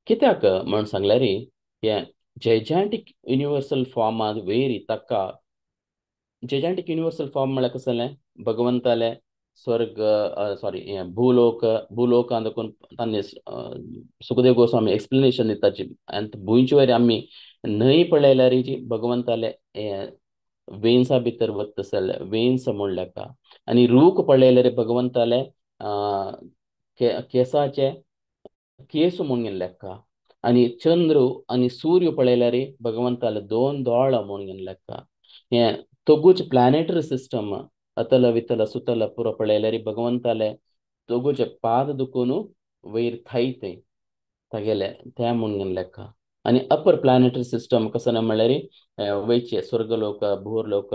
कित्याक म्हणून सांगल्यार हे जयजँटीक युनिवर्सल फॉर्मांत वेरी ताका जयजँटीक युनिवर्सल फॉर्म म्हळ्यार कसलें भगवंताले स्वर्ग सॉरी भूलोक भूलोकांत देखून तांणी सुखदेव गोस्वामी एक्सप्लेनेशन दिताची आनी भुंयचे वयर आमी न्हंय पळयल्यार जी भगवंताले वेन्सा भितर वता जाल्यार वेन्स म्हणल्यार का आनी रूख पळयल्यार भगवंताले केसाचे केस म्हणून लेखा आनी चंद्र आनी सूर्य पळयल्यार भगवंताले दोन दोळ म्हणून लेखा. हे दोगूच प्लॅनेटरी सिस्टम अतल वितल सुतल पुरो पळयल्यार भगवंताले दोगूचे पाद दुखून वयर थैते तागेले ते म्हणून लेखा. आनी अपर प्लॅनेटरी सिस्टम कसं ना म्हळ्यार वयचे स्वर्गलोक भूरलोक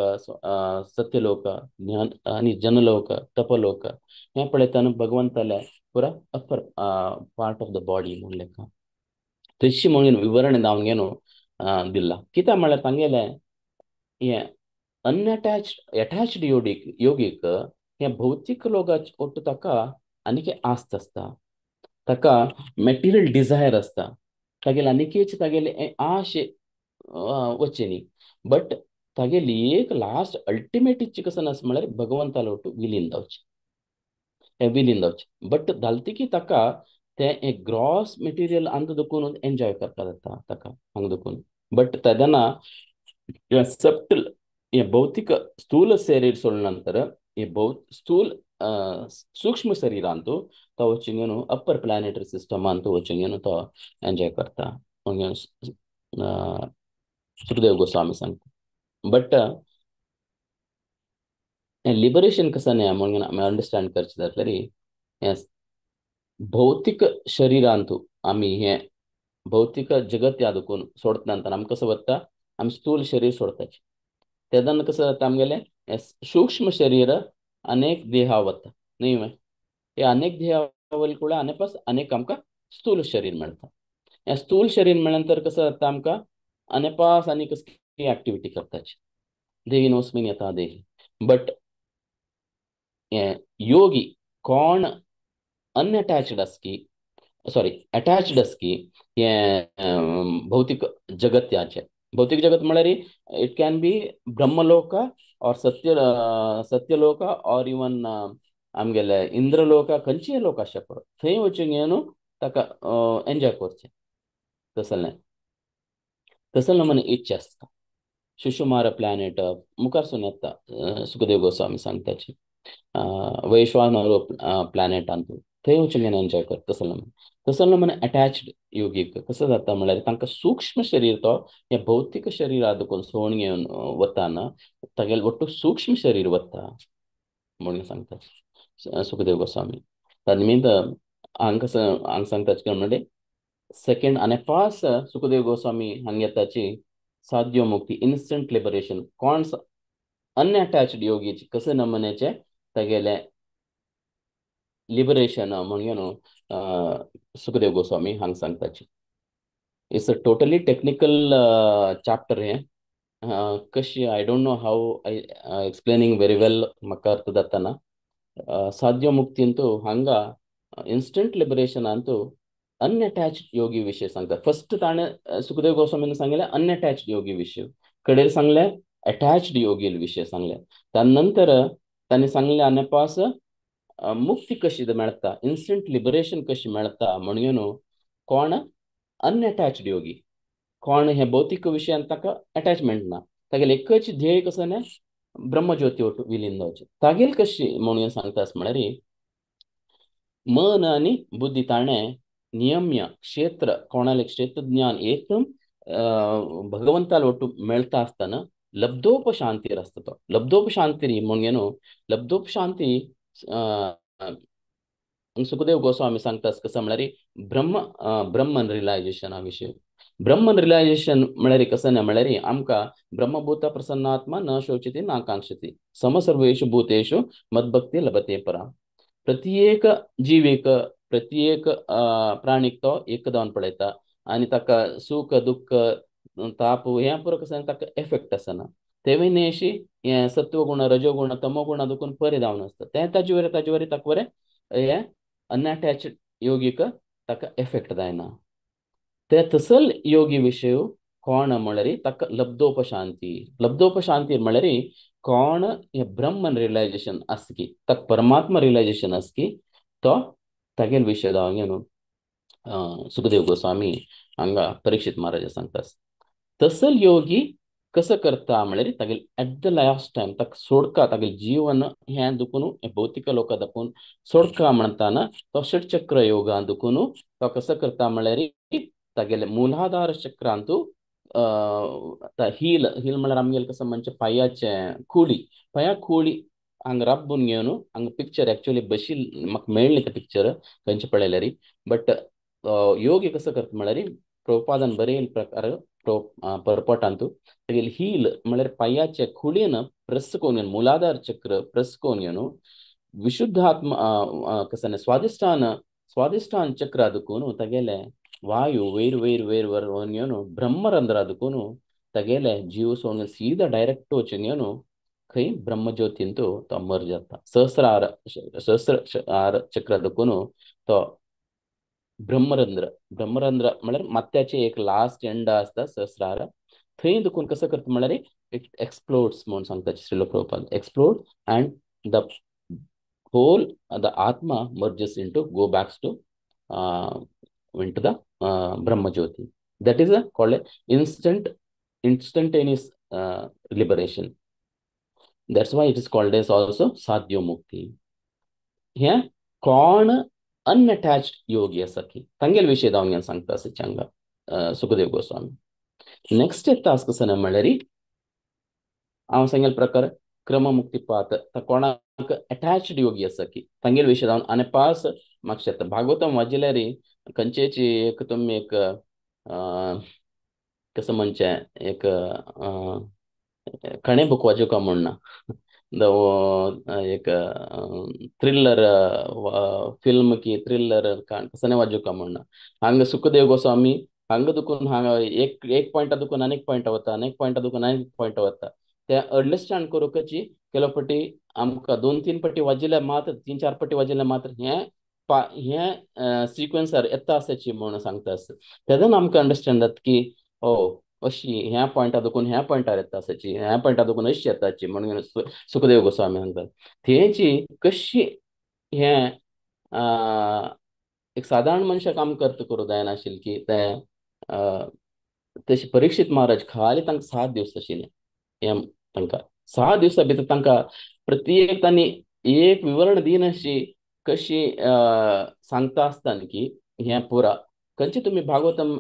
सत्यलोक ज्ञान आनी जनलोक तपलोक हें पळयतना भगवंताले पुरा upper part of the body म्हूण लेखा. तशी म्हणून विवरण धांवन घेवन दिला. कित्याक म्हळ्यार तांगेलें हें अनअटॅच्ड अटॅच्ड योगीक योगीक हें भौतीक लोकांचे ಒಟ್ಟು ताका आनीक आस्त आसता, ताका मटेरियल डिझायर आसता, तागेले आनिकेच तागेले आश वचचे न्ही. बट तागेली एक लास्ट अल्टिमेट इच्छा कसं आसा म्हळ्यार भगवंतालो ಒಟ್ಟು विलीन जावचें, हें विलीन जावचें. बट घालता की ताका तें एक ग्रॉस मटेरियल अंत दुखून एन्जॉय करपा जाता ताका हांगा दुखून. बट तेन्ना सबटल हे भौतिक स्थूल शरीर सोडले नंतर हे स्थूल सूक्ष्म शरीरांतु तो वचून अपर प्लॅनेटरी सिस्टमांतु वचून तो एन्जॉय करता सुखदेव गोस्वामी सांगता. बट लिबरेशन कसं न्हय म्हणून आमी अंडरस्टँड करचें जाल्यार हें भौतिक शरीरांतु आमी हें भौतिक जगत ह्या दुखून सोडता नंतर आमी कसं वता आमी स्थूल शरीर सोडताचे तेन्ना कसं जाता आमगेलें सूक्ष्म शरीर अनेक देहा वता न्ही हे अनेक देहा ಕೂಡ अनेक अनेक आमकां स्थूल शरीर मेळटा. हें स्थूल शरीर मेळ्ळ्या नंतर कसं जाता आमकां अनेपास आनी कसली एक्टिविटी करताची देही नोस्मीन येता देही. बट हें योगी कोण अनअटॅच्ड आसकी सॉरी अटॅच्ड आसकी हें भौतिक जगत्याचें भौतिक जगत म्हळ्यार it can be Brahmaloka or Satya Satyaloka or even आमगेले इंद्रलोक खंयचेय लोक आसचे पळय थंय वचून घेवन ताका एन्जॉय करचें तसलें तसलें म्हण इच्छा आसता. शिशुमार प्लॅनेट मुखारसून येता सुखदेव गोस्वामी सांगताची वैश्वानर प्लॅनेटांतू थंय वचून घेवन एन्जॉय कर तसलें म्हण तसलें म्हण अटॅच्ड योगीक कसं जाता म्हळ्यार तांकां सूक्ष्म शरीर तो हें भौतिक शरीरा दुखून सोडून घेवन वताना तागेलें ಒಟ್ಟು सूक्ष्म शरीर वता म्हणून सांगता सुखदेव गोस्वामी. त्या निमित्त हांगा हांगा सांगता म्हणजे सेकंड आनी पास सुखदेव गोस्वामी हांगा येताची साध्य मुक्ती इन्स्टंट लिबरेशन कोण अनअटॅच्ड योगीची कसं नमुन्याचे तागेलें लिबरेशन म्हणून सुखदेव गोस्वामी हांगा सांगताची. It's a totally technical chapter हें कशी I don't know how I explaining very well म्हाका अर्थ जाताना. साध्य मुक्तींतू हांगा इन्स्टंट लिबरेशनान तूं अनअटॅच्ड योगी विशय सांगता. फर्स्ट ताणें सुखदेव गोस्वामीन सांगलें अनअटॅच्ड योगी विशय, कडेर सांगलें अटॅच्ड योगी विशय सांगलें. त्यानंतर ताणें सांगलें आनी पास मुक्ती कशी मेळटा, इन्स्टंट लिबरेशन कशी मेळटा म्हणून कोण अनअटॅच्ड योगी, कोण हे भौतिक विशयान ताका अटॅचमेंट ना, तागेले एकच ध्येय कसो ना ब्रह्मज्योती वटू विलीन जावचें. तागेल कशी म्हणून सांगता म्हळ्यार मन आनी बुद्धी ताणें नियम्य क्षेत्र कोणाले क्षेत्रज्ञान एकदम भगवंताल ಒಟ್ಟು मेळटा आसतना लब्धोपशांतीर आसता तो. लब्धोपशांती म्हणून न्हू, लब्धोपशांती सुखदेव गोस्वामी सांगता कसं म्हळ्यार ब्रह्म ब्रह्मन रियलायजेशना विशय. ब्रह्मन रियलायजेशन म्हळ्यार कसं ना म्हळ्यार आमकां ब्रह्मभूत प्रसन्नात्मा न शोचती न आकांक्षती समसर्वेषु भूतेषु मद्भक्ती लभते परा. प्रत्येक जीवेक प्रत्येक प्राणीक तो एक जावन पळयता आनी ताका सुख दुख्ख ताप हें पुरो कसं ताका एफेक्ट आसना. तेवूय न्ही अशी हें सत्वगुण रजोगुण तमोगुण दुखून परे जावन आसता तें ताजे वयर ताजे वयर ताका बरें हें अनअटॅच्ड योगीक ताका एफेक्ट जायना. ते तसल योगी विशय कोण म्हळ्यार ताका लब्धोपशांती. लब्धोपशांती म्हळ्यार कोण हे ब्रह्मन रियलायजेशन आसता की ताका परमात्मा रियलायजेशन आसता की तो तागेल विशय जावन न्हू सुखदेव गोस्वामी हांगा परीक्षित महाराजा सांगता. तसल योगी कसो करता म्हळ्यार तागेल एट the last time ताका सोडका तागेल जीवन हें दुखून भौतिक लोका दाखोवन सोडका म्हणटाना तो षटचक्र योगा दुखून तो कसो करता म्हळ्यार तागेले मुलाधार चक्रांतू हील हील म्हळ्यार आमगेले कसं म्हणचे पांयाचें खुळी पांया खुळी हांगा राब्बून घेवन हांगा पिक्चर एक्चुअली बशील म्हाका मेळ्ळें तें पिक्चर खंयचें पळयल्यार. बट योगी कसो करता म्हळ्यार प्रभुपादान बरयल्ले प्रकार परपटांतू तागेले हील म्हळ्यार पांयाचे खुळयेन प्रेस करून घेवन मुलाधार चक्र प्रेस करून घेवन विशुद्धात्मा कसं स्वादिष्ठान स्वादिष्ठान चक्र दुखून तागेले वायु वयर वयर वयर वयर घेवन ब्रह्मरंध्रा दुखून तागेले जीव सोडून सीधा डायरेक्ट वचून घेवन खंय ब्रह्मज्योतींतू तो मर्ज जाता. सहस्रार सहस्र चक्र दुखून तो ब्रह्मरंध्र ब्रह्मरंध्र म्हळ्यार माथ्याचे एक लास्ट एंड आसता सहस्रार थंय दुखून कसो करता म्हळ्यार it explodes म्हणून सांगता Srila Prabhupada. Explode and the whole the atma merges into go backs to into the Brahmajyoti. That is called a instantaneous liberation. That's why it is called as also Sadhyo Mukti. हें कोण अनअटॅच्ड योगी आसा की तांगेले विशय जावन सांगता आसा हांगा सुखदेव गोस्वामी. नेक्स्ट येता आसा कसो म्हळ्यार हांव सांगेल प्रकार क्रममुक्तीपात कोणाक अटॅच्ड योगी आसा की तांगेले विशय जावन आनी पास मातशें येता. भागवतम वाजिल्यार खंयचेची एक तुमी एक कसं म्हणचें एक खणें बूक वाजोवका म्हूण ना एक थ्रिल्लर फिल्म की थ्रिल्लर कसं वाजोवका म्हूण ना. हांगा सुखदेव गोस्वामी हांगा दुखून हांगा एक एक पॉयंटा दुखून आनीक पॉयंटा वता आनीक पॉयंटा दुखून आनीक पॉयंटा वता ते अंडरस्टँड करूंकची केलो पटी आमकां दोन तीन पटी वाजिल्यार मात्र तीन चार पटी वाजिल्यार मात्र हें हें सिक्वेन्सर येता आसाची म्हणून सांगता आसा. तेन्ना आमकां अंडरस्टँड जाता की ओ अशी ह्या पॉयंटा दुखून ह्या पॉयंटार येता आसाची ह्या पॉयंटा दुखून अशी येताची म्हणून सुखदेव गोस्वामी सांगतात. थंयची कशी हें एक सादारण मनशाक आमकां अर्थ करूं जायनाशिल्लें की तें तशें परीक्षित महाराज खाली तांकां 7 दिवस आशिल्लें हें तांकां 7 दिवसां भितर तांकां प्रत्येक तांणी एक विवरण दिनाशी कशी सांगता आसतना की हें पुरा खंयचे तुमी भागवतम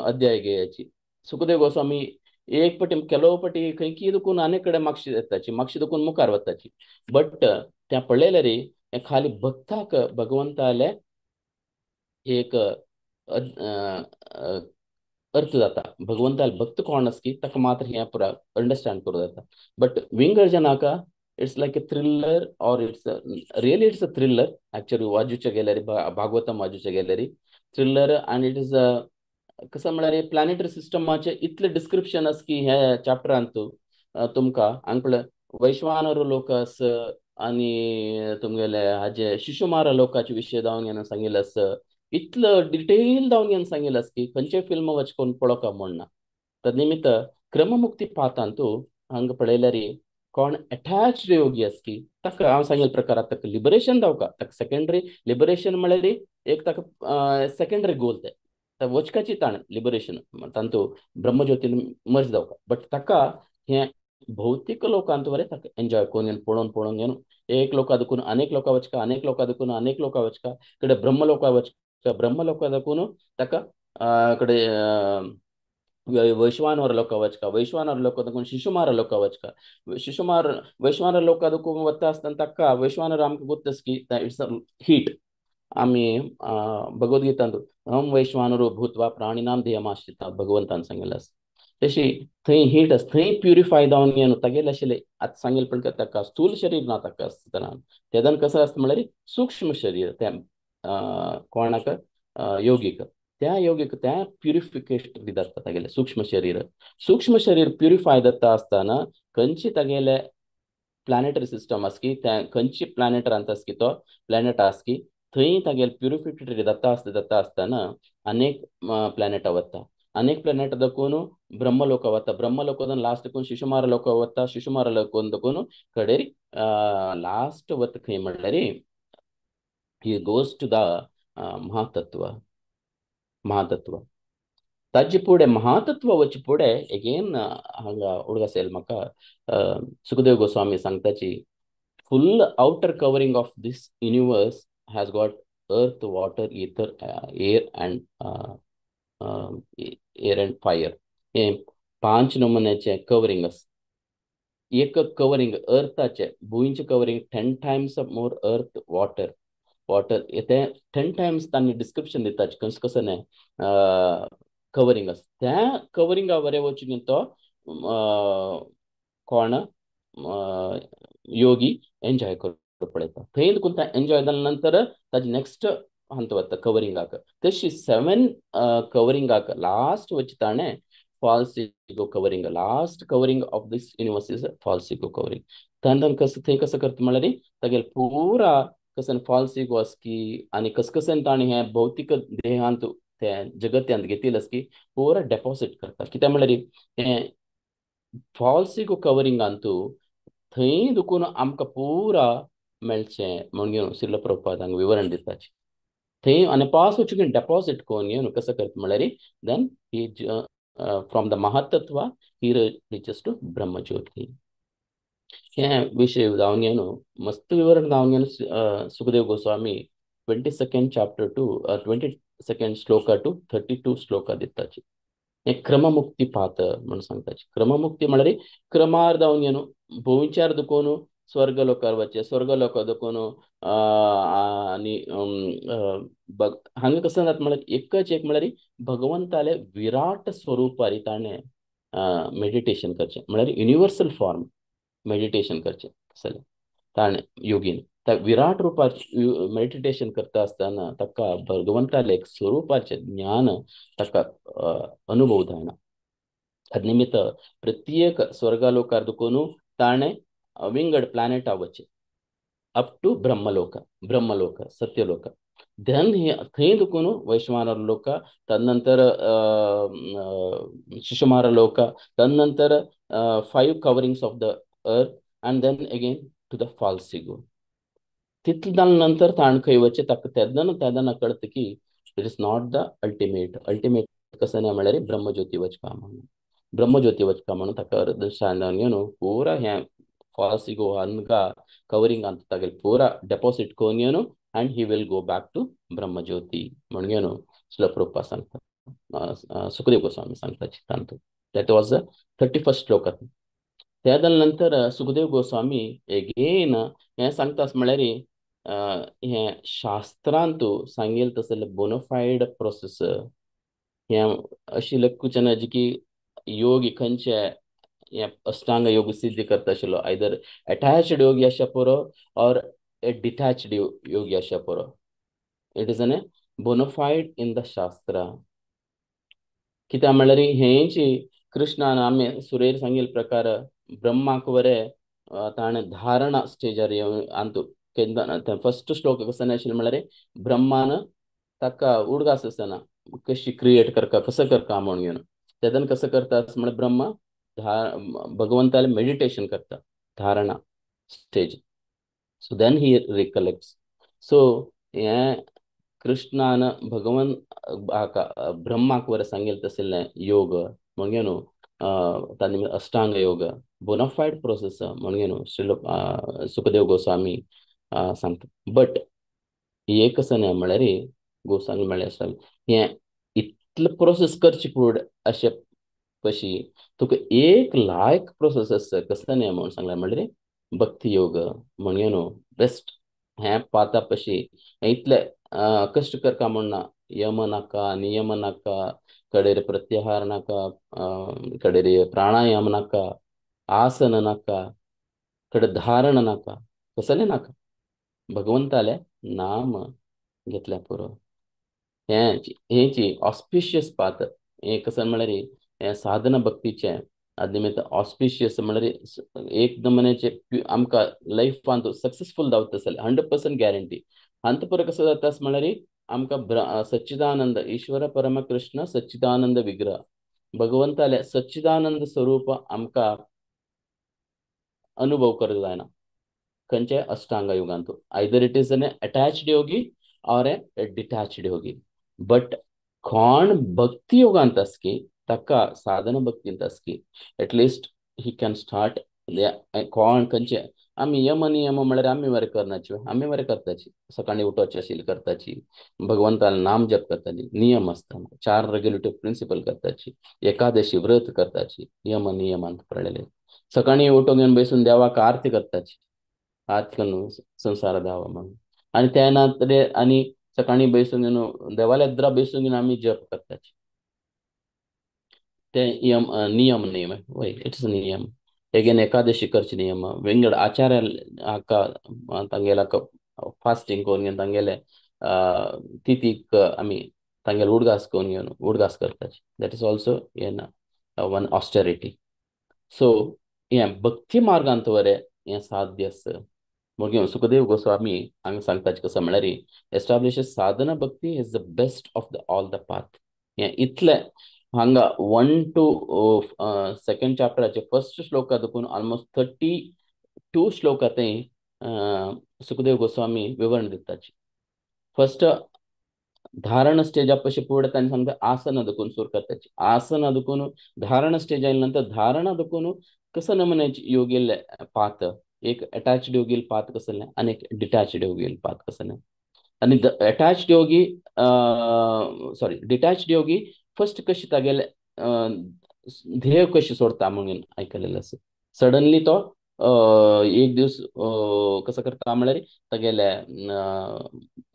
अध्याय घेयाची. सुखदेव गोस्वामी एक पटी केलो पटी खंय की दुखून आनी कडेन मागशी येताची मागशी दुखून मुखार वताची. बट तें पळयल्यार हें खाली भक्ताक भगवंताले एक अर्थ जाता. भगवंताले भक्त कोण आसा की ताका मात्र हें पुरा अंडरस्टँड करूं जाता. बट विंगड जनाका it's like a thriller or it's really it's a thriller actually वाजूच्या गेल्यार भागवतम वाजूच्या गेल्यार थ्रिल्लर आनी it is a कसं म्हळ्यार प्लॅनेटरी सिस्टमाचें इतलें डिस्क्रिप्शन आसा की ह्या चॅप्टरांत तुमकां हांगा पळय वैश्वानर लोक आस आनी तुमगेले हाजे शिशुमार लोकाचे विशय जावन घेवन सांगिल्लें आसा. इतलो डिटेल जावन घेवन सांगिल्लें आसा की खंयचें फिल्म वच कोण पळोवका म्हूण ना. तद निमित्त क्रममुक्ती पातांतू हांगा पळयल्यार कोण अटॅच्ड योगी आसा की ताका हांव सांगिल्ले प्रकार ताका लिबरेशन जावका, ताका सेकेंडरी लिबरेशन म्हळ्यार एक ताका सेकेंडरी गोल तें वचकाची ताण लिबरेशन तांतू ब्रह्मज्योतीन मर्ज जावका, बट ताका हें भौतीक लोकांत बरें ताका एन्जॉय करून पळोवन पळोवन घेवन एक लोका दुखून अनेक लोकां वचका, अनेक लोकां दुखून अनेक लोकां वचका, कडे ब्रह्म लोकां वचका, ब्रह्म लोकां दुखून ताका कडे वैश्वानवर लोकां वचका, वैश्वानवर लोकां दुखून शिशुमार लोकां वचका, शिशुमार वैश्वानवर लोकां दुखून वता आसतना ताका वैश्वानवर आमकां गोत्त आसा की it's a heat. आमी भगवद्गीतांत अहम वैश्वानरो भूत्वा प्राणिनाम देहमाश्रिता भगवंतान सांगिल्लें आसा. तशी थंय हीट आसा, थंय प्युरिफाय जावन घेवन तागेलें आशिल्लें आतां सांगिल्लें पण ताका स्थूल शरीर ना ताका आसतना तेदन कसो आसता म्हळ्यार सूक्ष्म शरीर त्या कोणाक योगीक, त्या योगीक त्या प्युरिफिकेशन जाता तागेलें सूक्ष्म शरीर. सूक्ष्म शरीर प्युरिफाय जाता आसतना खंयची तागेलें प्लॅनेटरी सिस्टम आसा की त्या खंयची प्लॅनेटरांत आसा की तो प्लॅनेट आसा की थंय तागेलें प्युरिफिकेटरी जाता आसता जाता आसतना अनेक प्लॅनेटा वता, अनेक प्लॅनेट दाखोवन ब्रह्मलोक वता, ब्रह्मलोकांतून लास्ट देखून शिशुमार लोक वता, शिशुमार लोक देखून कडेर लास्ट वता खंय म्हणल्यार he goes to the महातत्व. महातत्व ताजे फुडें महातत्व वचचे फुडें एगेन हांगा उडगास येयलो म्हाका Sukhdev Goswami सांगताची full outer covering of this universe has got earth, water, ether, air and air and fire. हें पांच नमुन्याचें कवरींग आसा. एक covering अर्थाचें भुंयचें covering 10 times of more earth water water तें 10 टायम्स तांणी डिस्क्रिप्शन दिता कशें कसं न्हय कवरींग आसा. त्या कवरिंगा बरें वचून तो कोण योगी एन्जॉय करूंक पळयता. थंय देखून एन्जॉय जाल्या नंतर ताजे नेक्स्ट हंत वता कवरिंगाक. तशी 7 कवरिंगाक लास्ट वच ताणें false ego covering, last covering of this universe is false ego covering. तांतून कसं थंय कसं करता म्हणल्यार तागेलें पुरा कसं फॉल्स इगो आसा की आनी कस कसन ताणें हें भौतीक देहांत तें जगत्यांत घेतिल्लें आसा की पुरा डेपॉसीट करता. कित्याक म्हणल्यार हें फॉल्स इगो कवरिंगांतू थंय दुखून आमकां पुरा मेळचें म्हणून घेवन श्रील प्रभुपाद हांगा विवरण दिताची. थंय आनी पास वचून डेपॉसीट करून घेवन कसं करता म्हणल्यार then he from the महातत्व he reaches to Brahmajyoti. हें विशय जावन घेवन मस्त विवरण जावन घेवन Sukhdev Goswami 22nd chapter to 22nd shloka to 32 shloka दिताची. हें क्रममुक्ती पात म्हणून सांगताची. क्रममुक्ती म्हणल्यार क्रमार जावन घेवन भोंवचार दुखोवन स्वर्ग लोकार वचचें, स्वर्ग लोकार दुखोवन आनी हांगा कसं जाता म्हळ्यार एकच एक म्हळ्यार भगवंताले विराट स्वरुपारी ताणें मेडिटेशन करचें म्हळ्यार युनिवर्सल फॉर्म मेडिटेशन करचें तसलें ताणें योगीन त्या विराट रुपार मेडिटेशन करता आसतना ताका भगवंताले एक स्वरुपाचें ज्ञान ताका अनुभव जायना. निमित्त प्रत्येक स्वर्गालोकार दुखून ताणें विंगड प्लॅनेटा वचचें अप टू ब्रह्मलोक, ब्रह्मलोक सत्यलोक, then थंय दुखून वैश्वानर लोक, तदनंतर शिशुमार लोक, तदनंतर 5 coverings of the earth and then again to the false ego. तितलें जाल्या नंतर ताणें खंय वचचें ताका तेन्ना तेन्ना कळटा की it is not the ultimate. Ultimate कसं न्हय म्हणल्यार ब्रह्मज्योती वचका म्हणून, ब्रह्मज्योती वचका म्हणून ताका दर्शन घेवन पुरा हें फॉल्स इगो हांगा कवरिंग तागेलें पुरा डेपॉसीट करून घेवन and he will go back to Brahmajyoti म्हणून घेवन श्रील प्रभुपाद सांगता, सुखदेव गोस्वामी सांगता तांतूत. That was the 31st shloka. त्या जाल्या नंतर सुखदेव गोस्वामी एगेन हें सांगता म्हणल्यार हें शास्त्रांतू सांगेल तसलें बोनोफायड प्रोसेस हें अशी लक्कुचन जी की योगी खंयचे हें अष्टांग योग सिद्धी करता आशिल्लो, आयदर अटॅच्ड योगी आसच्या पुरो ऑर ए डिटॅच्ड योगी आसच्या पुरो, it is an bonafide in the shastra. कित्याक म्हणल्यार हेंची कृष्णान आमी सुरेर सांगिल्ले प्रकार ब्रह्माक बरें ताणें धारणा स्टेजार येवन अंतू केन्ना फर्स्ट श्लोक कसो आशिल्लो म्हळ्यार ब्रह्मान ताका उडगास आसना कशी क्रिएट करका कसं करका म्हणून घेवन तेदन कसं करता म्हळ्यार ब्रह्मा भगवंताले मेडिटेशन करता धारणा stage. So then he recollects. So हें कृष्णान भगवन ब्रह्माक बरें सांगेल तसलें योग म्हणजे न्हू तांणी अष्टांग योग बोनाफायड प्रोसेस म्हणजे न्हू श्रील सुखदेव गोस्वामी सांगता. बट हे कसं न्हय म्हळ्यार गोस्वामी म्हळ्यार हें इतलें प्रोसेस करची फुडें अशें कशी तुका एक लायक प्रोसेस आसता कसं न्हय म्हणून सांगलें म्हळ्यार भक्ती योग म्हणजे न्हू बेस्ट. हें पाता पशी इतले कश्ट करका म्हण ना, यम नाका नियम नाका, कडेर प्रत्याहार नाका, कडेर प्राणायाम नाका, आसन नाका, कडेर धारण नाका, कसलें नाका, भगवंताले नाम घेतल्या पुरो. हेंची ऑस्पिशियस पाथ. हें कसं म्हळ्यार हें साधना भक्तीचें निमित्त ऑस्पिशियस म्हळ्यार एक नमुन्याचे आमकां लायफान सक्सेसफूल जावता जाल्यार 100% गॅरंटी. अंत पुरो कसं जाता म्हळ्यार आमकां सच्चिदानंद ईश्वर परमकृष्ण सच्चिदानंद विग्रह भगवंताले सच्चिदानंद स्वरूप आमकां अनुभव करूंक जायना खंयच्या अष्टांग युगांत. Either it is an attached yogi or a detached yogi. But कोण भक्ती योगांत आसकी ताका साधना भक्तींत आसकी at least he can start. कोण खंयचे आमी यम नियम म्हळ्यार आमी मरे करनाची, आमी मरे करताची, सकाळी उठोवचे आशिल्ले करताची, भगवंताले नाम जप करताली, नियम आसता, 4 रेग्युलेटिव्ह प्रिंसिपल करताची, एकादशी व्रत करताची, यम नियमांत पडलेले. सकाळी उठोवन घेवन बसून देवाक आरती करताची, आरती करून संवसार धावा म्हणून. आनी त्या नंतर आनी सकाळी बसून घेवन देवाल्या द्रा बसून घेवन आमी जप करताची. ते यम नियम नियम वय it's नियम. एगेन एकादशी करचे नियम विंगड आचार्य हाका तांगेला फास्टिंग करून घेवन तांगेले तिथीक आमी तांगेले उडगास करून घेवन उडगास करताची. That is also an one austerity. So हें भक्ती मार्गांत बरें हें साध्य आसा. मागीर सुखदेव गोस्वामी हांगा सांगताचे कसं म्हळ्यार establish sadhana bhakti is the best of the all the path. हें इतलें हांगा 1 to 2 चॅप्टराचे फर्स्ट श्लोका देखून ऑलमोस्ट 32 श्लोका थंय सुखदेव गोस्वामी विवरण दिताची. फर्स्ट धारण स्टेजा पशी फुडें तांणी सांगता आसना देखून सुरू करताची. आसना देखून धारण स्टेज आयले नंतर धारणा देखून कसं नमुन्याची योगेल पाथ, एक अटॅच्ड योगील पाथ कसलें आनी एक डिटॅच्ड योगील पाथ कसलें. आनी attached yogi sorry detached yogi first कशी तागेले ध्येय कशी सोडता म्हणून आयकलेलें आसा. सडनली तो एक दीस कसं करता म्हळ्यार तागेले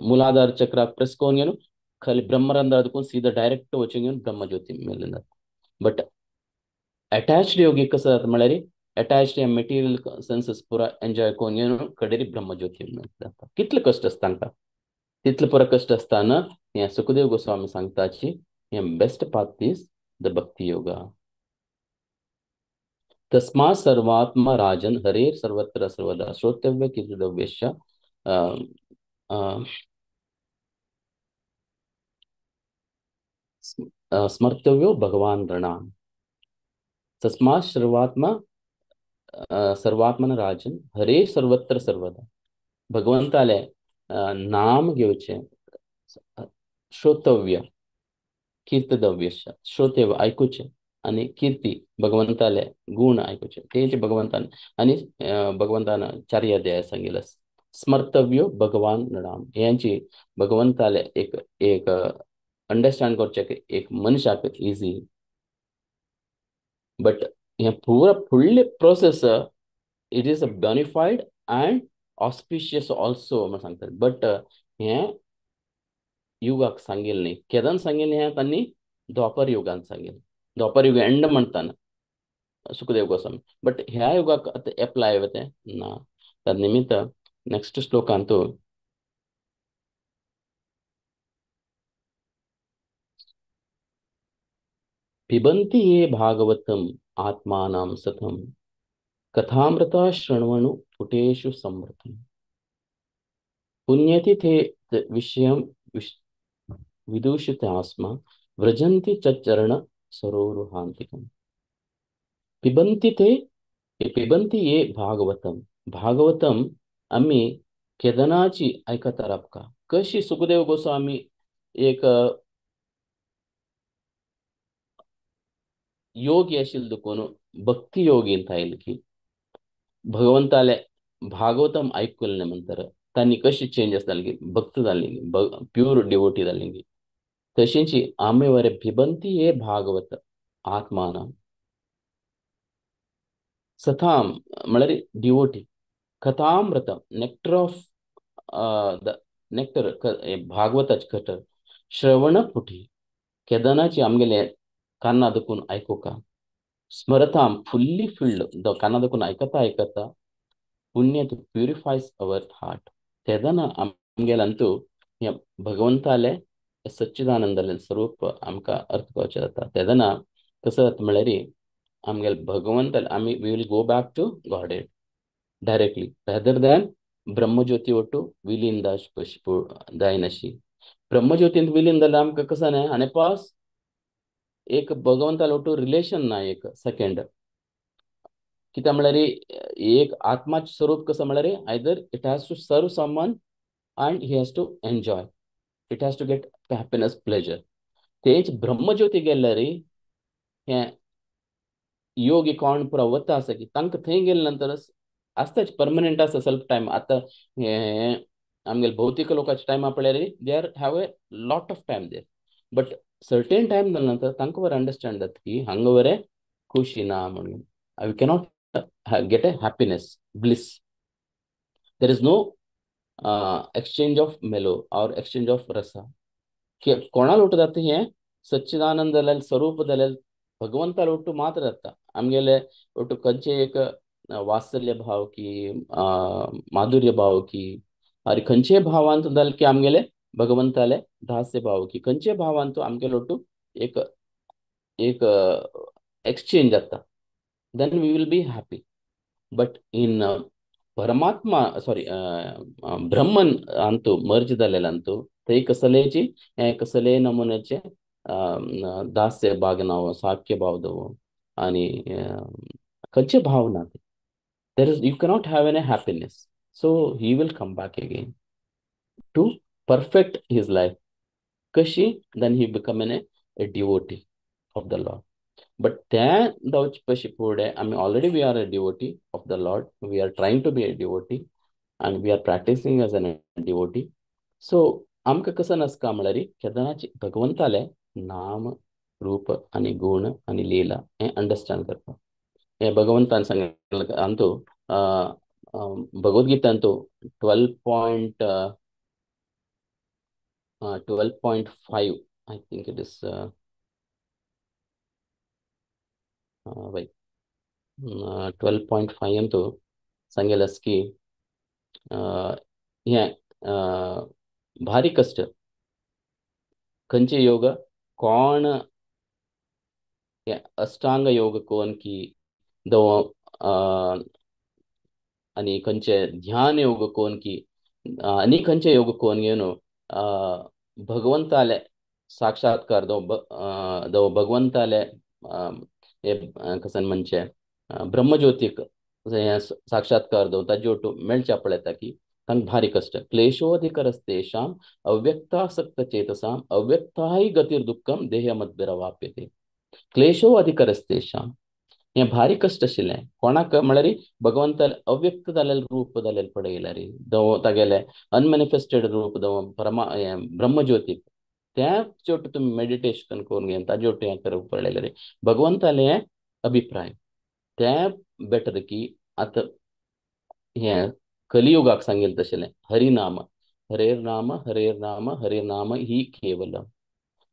मुलाधार चक्राक प्रेस करून घेवन खाली ब्रह्मरंध्रा देखून सीधा डायरेक्ट वचून घेवन ब्रह्मज्योती मेळून जाता. बट अटॅच्ड योगी कसं जाता म्हळ्यार अटॅच्ड हे मटेरियल सेन्सेस पुरा एन्जॉय करून घेवन कडेरी ब्रह्मज्योती जाता. कितले कश्ट आसता तांकां, तितले पुरा कश्ट आसतना हें सुखदेव गोस्वामी सांगताची हें best path is the bhakti yoga. तस्मात् सर्वात्मा राजन हरेर सर्वत्र सर्वदा श्रोतव्य कीर्तितव्यश्च स्मर्तव्यो भगवान नृणाम. तस्मात् सर्वात्मा सर्वात्मन राजन हरे सर्वत्र सर्वदा भगवंताले नाम घेवचें श्रोतव्य कीर्तदव्यश्च श्रोतव्य आयकुचें आनी कीर्ती भगवंताले गुण आयकुचे तेंचे भगवंतान आनी भगवंतान चारी अध्याय सांगिल्लें आसा. स्मर्तव्यो भगवान नृणाम हेंची भगवंताले एक एक अंडरस्टँड करचें एक मनशाक इजी. बट हें पुरा फुडलें process it is a bonafide and auspicious also म्हण सांगतात. बट हें युगाक सांगिल्लें न्ही, केदन सांगिल्लें हें तांणी द्वापर युगान सांगिल्लें. द्वापर युग एंड म्हणटाना सुखदेव गोस्वामी. बट ह्या युगाक आतां एप्लाय तें ना. तद निमित्त नेक्स्ट श्लोकांत पिबंती ये भागवतम आत्मानां सतम कथामृता श्रवणु पुटेषु समृतम् पुण्यतिथे विषयं विदूषितास्म व्रजन्ति चरण सरोरुहान्तिकम् पिबन्ति ते पिबन्ति ये भागवतम. भागवतम आमी केदनाची आयकता राबका. कशी सुखदेव गोस्वामी एक योगी आशिल्लो देखून भक्ती योगीन आयल की भगवंताले भागवतम आयकुले नंतर तांणी कशी चेंज जाली की भक्त जाली, प्यूर डिवोटी जाली की. तशींची आमी वरे पिबंती हे भागवत आत्माना सथाम म्हळ्यार डिवोटी कथामृतम नेक्टर ऑफ the nectar भागवताचे कटर श्रवण पुटी केदनाची आमगेले कान्ना दुखून आयकुका स्मरताम फुल्ली फिल्ड कान्ना दुखून आयकता आयकता पुण्य प्युरिफायज our heart. तेदना आमगेल्यांतू हे भगवंताले सच्चिदानंदाले स्वरूप आमकां अर्थ कळचें जाता. तेदना कसो जाता म्हळ्यार आमगेले भगवंत आमी we will go back to Godhead directly rather than ब्रह्मज्योती ಒಟ್ಟು विलीन जायनाशी. ब्रह्मज्योतींत विलीन जाल्यार आमकां कसो न्हय आनी पास एक भगवंताले ಒಟ್ಟು रिलेशन ना एक सेकेंड. कित्याक म्हळ्यार एक आत्माचें स्वरूप कसो म्हळ्यार either it has to serve someone and he has to enjoy, it has to get happiness pleasure. तेच ब्रह्मज्योती गेल्यार हें योगी कोण पुरा वता आसा की तांकां थंय गेले नंतर आसताच परमनंट आसता सेल्फ टायम. आतां हें आमगेले भौतीक लोकांचे टायमा पळयल्यार they are have a lot of time there, but certain time जाल्या नंतर तांकां बरें अंडरस्टँड जाता की हांगा बरें खुशी ना म्हणून. We cannot get a happiness bliss. There is no exchange of mellow or exchange of rasa. कोणाला ಒಟ್ಟು जाता हें सच्चिदानंद जाल्यार स्वरूप जाल्यार भगवंताला ಒಟ್ಟು मात्र जाता. आमगेले ಒಟ್ಟು खंयचे एक वात्सल्य भाव की माधुर्य भाव की आनी खंयचे भावांत जाल्यार की आमगेले भगवंताले दास्य भाव की खंयचे भावांत आमगेले ಒಟ್ಟು एक एक एक्सचेंज जाता. Then we will be happy. But in Paramatma sorry Brahman Antu मर्ज जालेले अंतू थंय कसलेची हें कसलेय नमुन्याचे दास्य भाग ना साख्य भाव दवो आनी खंयचे भाव ना. There is you cannot have an happiness. So he will come back again to perfect his life. कशी then he become an a devotee of the Lord. But त्या जावचे पशी फुडें आमी already we are a devotee of the Lord, we are trying to be a devotee and we are practicing as an devotee. So आमकां कसो नासता म्हळ्यार केदनाची भगवंताले नाम रूप आनी गुण आनी लीला हें अंडरस्टँड करपाक. हें भगवंतान सांगलें Antu भगवद्गीतांतू 12.12.5 I think it is वय 12.5 अंतू सांगेलें आसा की हें भारी कश्ट खंयचे योग कोण अष्टांग योग कोण की दव आनी खंयचे ध्यान योग कोण की आनी खंयचे योग कोण घेवन भगवंताले साक्षात्कार दव भगवंताले हे कशें म्हणचें ब्रह्मज्योतीक हें साक्षात्कार दव ताजे ಒಟ್ಟು मेळच्या पळयता की तांकां भारी कश्ट. क्लेशोधिकरस्तेषाम् अव्यक्तासक्त चेतसाम् अव्यक्ताय गतीर्दुःखम देहमद्भिरवाप्यते. क्लेशो अधिकरस्तेषाम् हें भारी कश्ट आशिल्लें कोणाक म्हळ्यार भगवंताले अव्यक्त जालेलें रूप जालेलें पळयल्यार दव तागेलें अनमॅनिफेस्टेड रूप दव परमा ब्रह्मज्योतीक त्या चोट तुमी मेडिटेशन करून घेवन ताजे ಒಟ್ಟು हें करप पळयल्यार भगवंतालें हें अभिप्राय तें बेटर की आतां हें कलियुगाक सांगेल तशें हरिनाम हरेर नाम हरेर नाम हरेर नाम ही केवलम.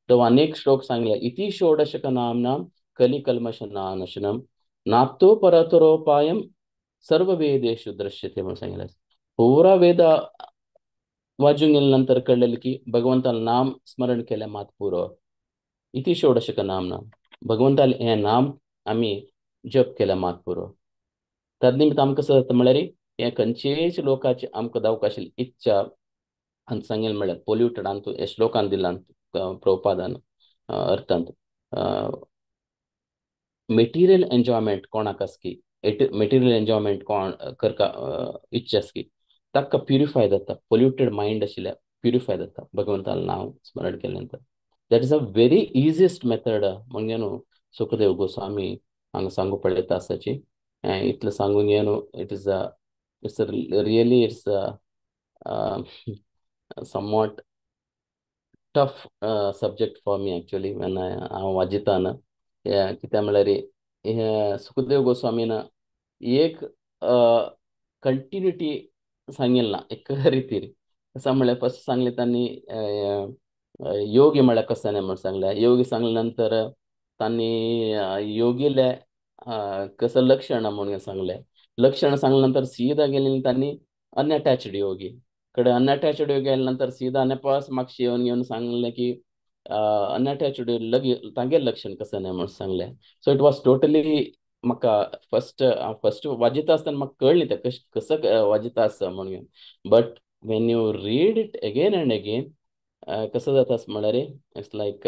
तो अनेक श्लोक सांगले इति षोडशक नामनाम कलिकल्मषनानशनम नाप्तो परतरोपायम सर्व वेदेषु दृश्यते म्हणून सांगितलं. पुरा वेद वाचून गेल्यानंतर कळलेलं की भगवंताला नाम स्मरण केल्या मात पुरो. इति षोडशक नामनाम भगवंताले हें नाम आमी जप केल्या मात पुरो. तद निमित्त आमकां कसं जाता म्हळ्यार हे खंयचेच लोकाची आमकां दावका आशिल्ली इच्छा आनी सांगेल म्हळ्यार पोल्युटेड आनी हे श्लोकान दिलां प्रभुपादान अर्थांत मेटिरियल एन्जॉयमेंट कोणाक आसकी, मेटिरियल एन्जॉयमेंट कोण करका इच्छा आसकी ताका प्युरिफाय जाता, पोल्युटेड मायंड आशिल्ल्या प्युरिफाय जाता भगवंतालें नांव स्मरण केले नंतर. That is a very easiest method म्हणजे न्हू सुखदेव गोस्वामी हांगा सांगू पळयता आसाची. इतलें सांगून न्हू it is a it's really it's a somewhat tough subject for me actually when हांव वाजिताना. कित्याक म्हळ्यार हे सुखदेव गोस्वामीन एक कंटिन्युटी सांगिल्लें ना एक रितीर. कसं म्हळ्यार फर्स्ट सांगलें तांणी योगी म्हळ्यार कसं न्ही म्हण सांगलें. योगी सांगले नंतर तांणी योगीले कसं लक्षण म्हणून सांगलें. लक्षण सांगले नंतर सीधा गेली तांणी अनअटॅच्ड योगी कडे. अनअटॅच्ड योगी आयले नंतर सीधा अनेपास मागशी येवन येवन सांगलें की अनअटॅच्ड लगी तांगे लक्षण कसं न्ही म्हणून सांगलें. सो it was totally म्हाका फर्स्ट फर्स्ट वाजिता आसतना म्हाका कळ्ळें तें कशें कसं वाजिता आसा म्हणून. But when you read it again and again कसं जाता म्हळ्यार it's like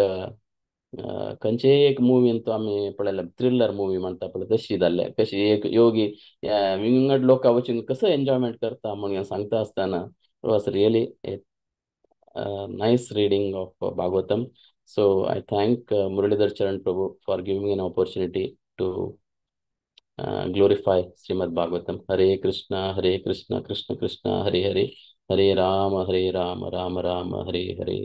खंयचेय एक मुवीन तो आमी पळयल्या थ्रिल्लर मुवी म्हणटा पळय तशी जाल्ले कशी एक योगी विंगड लोकां वचून कसो एन्जॉयमेंट करता म्हणून सांगता आसतना it was really a nice reading of Bhagavatam. So I thank Muralidhar Charan Prabhu for giving me an opportunity to glorify Srimad Bhagavatam. Hare Krishna, Hare Krishna, Krishna Krishna, Hare Hare, Hare Rama, Hare Rama, Rama Rama, Hare Hare.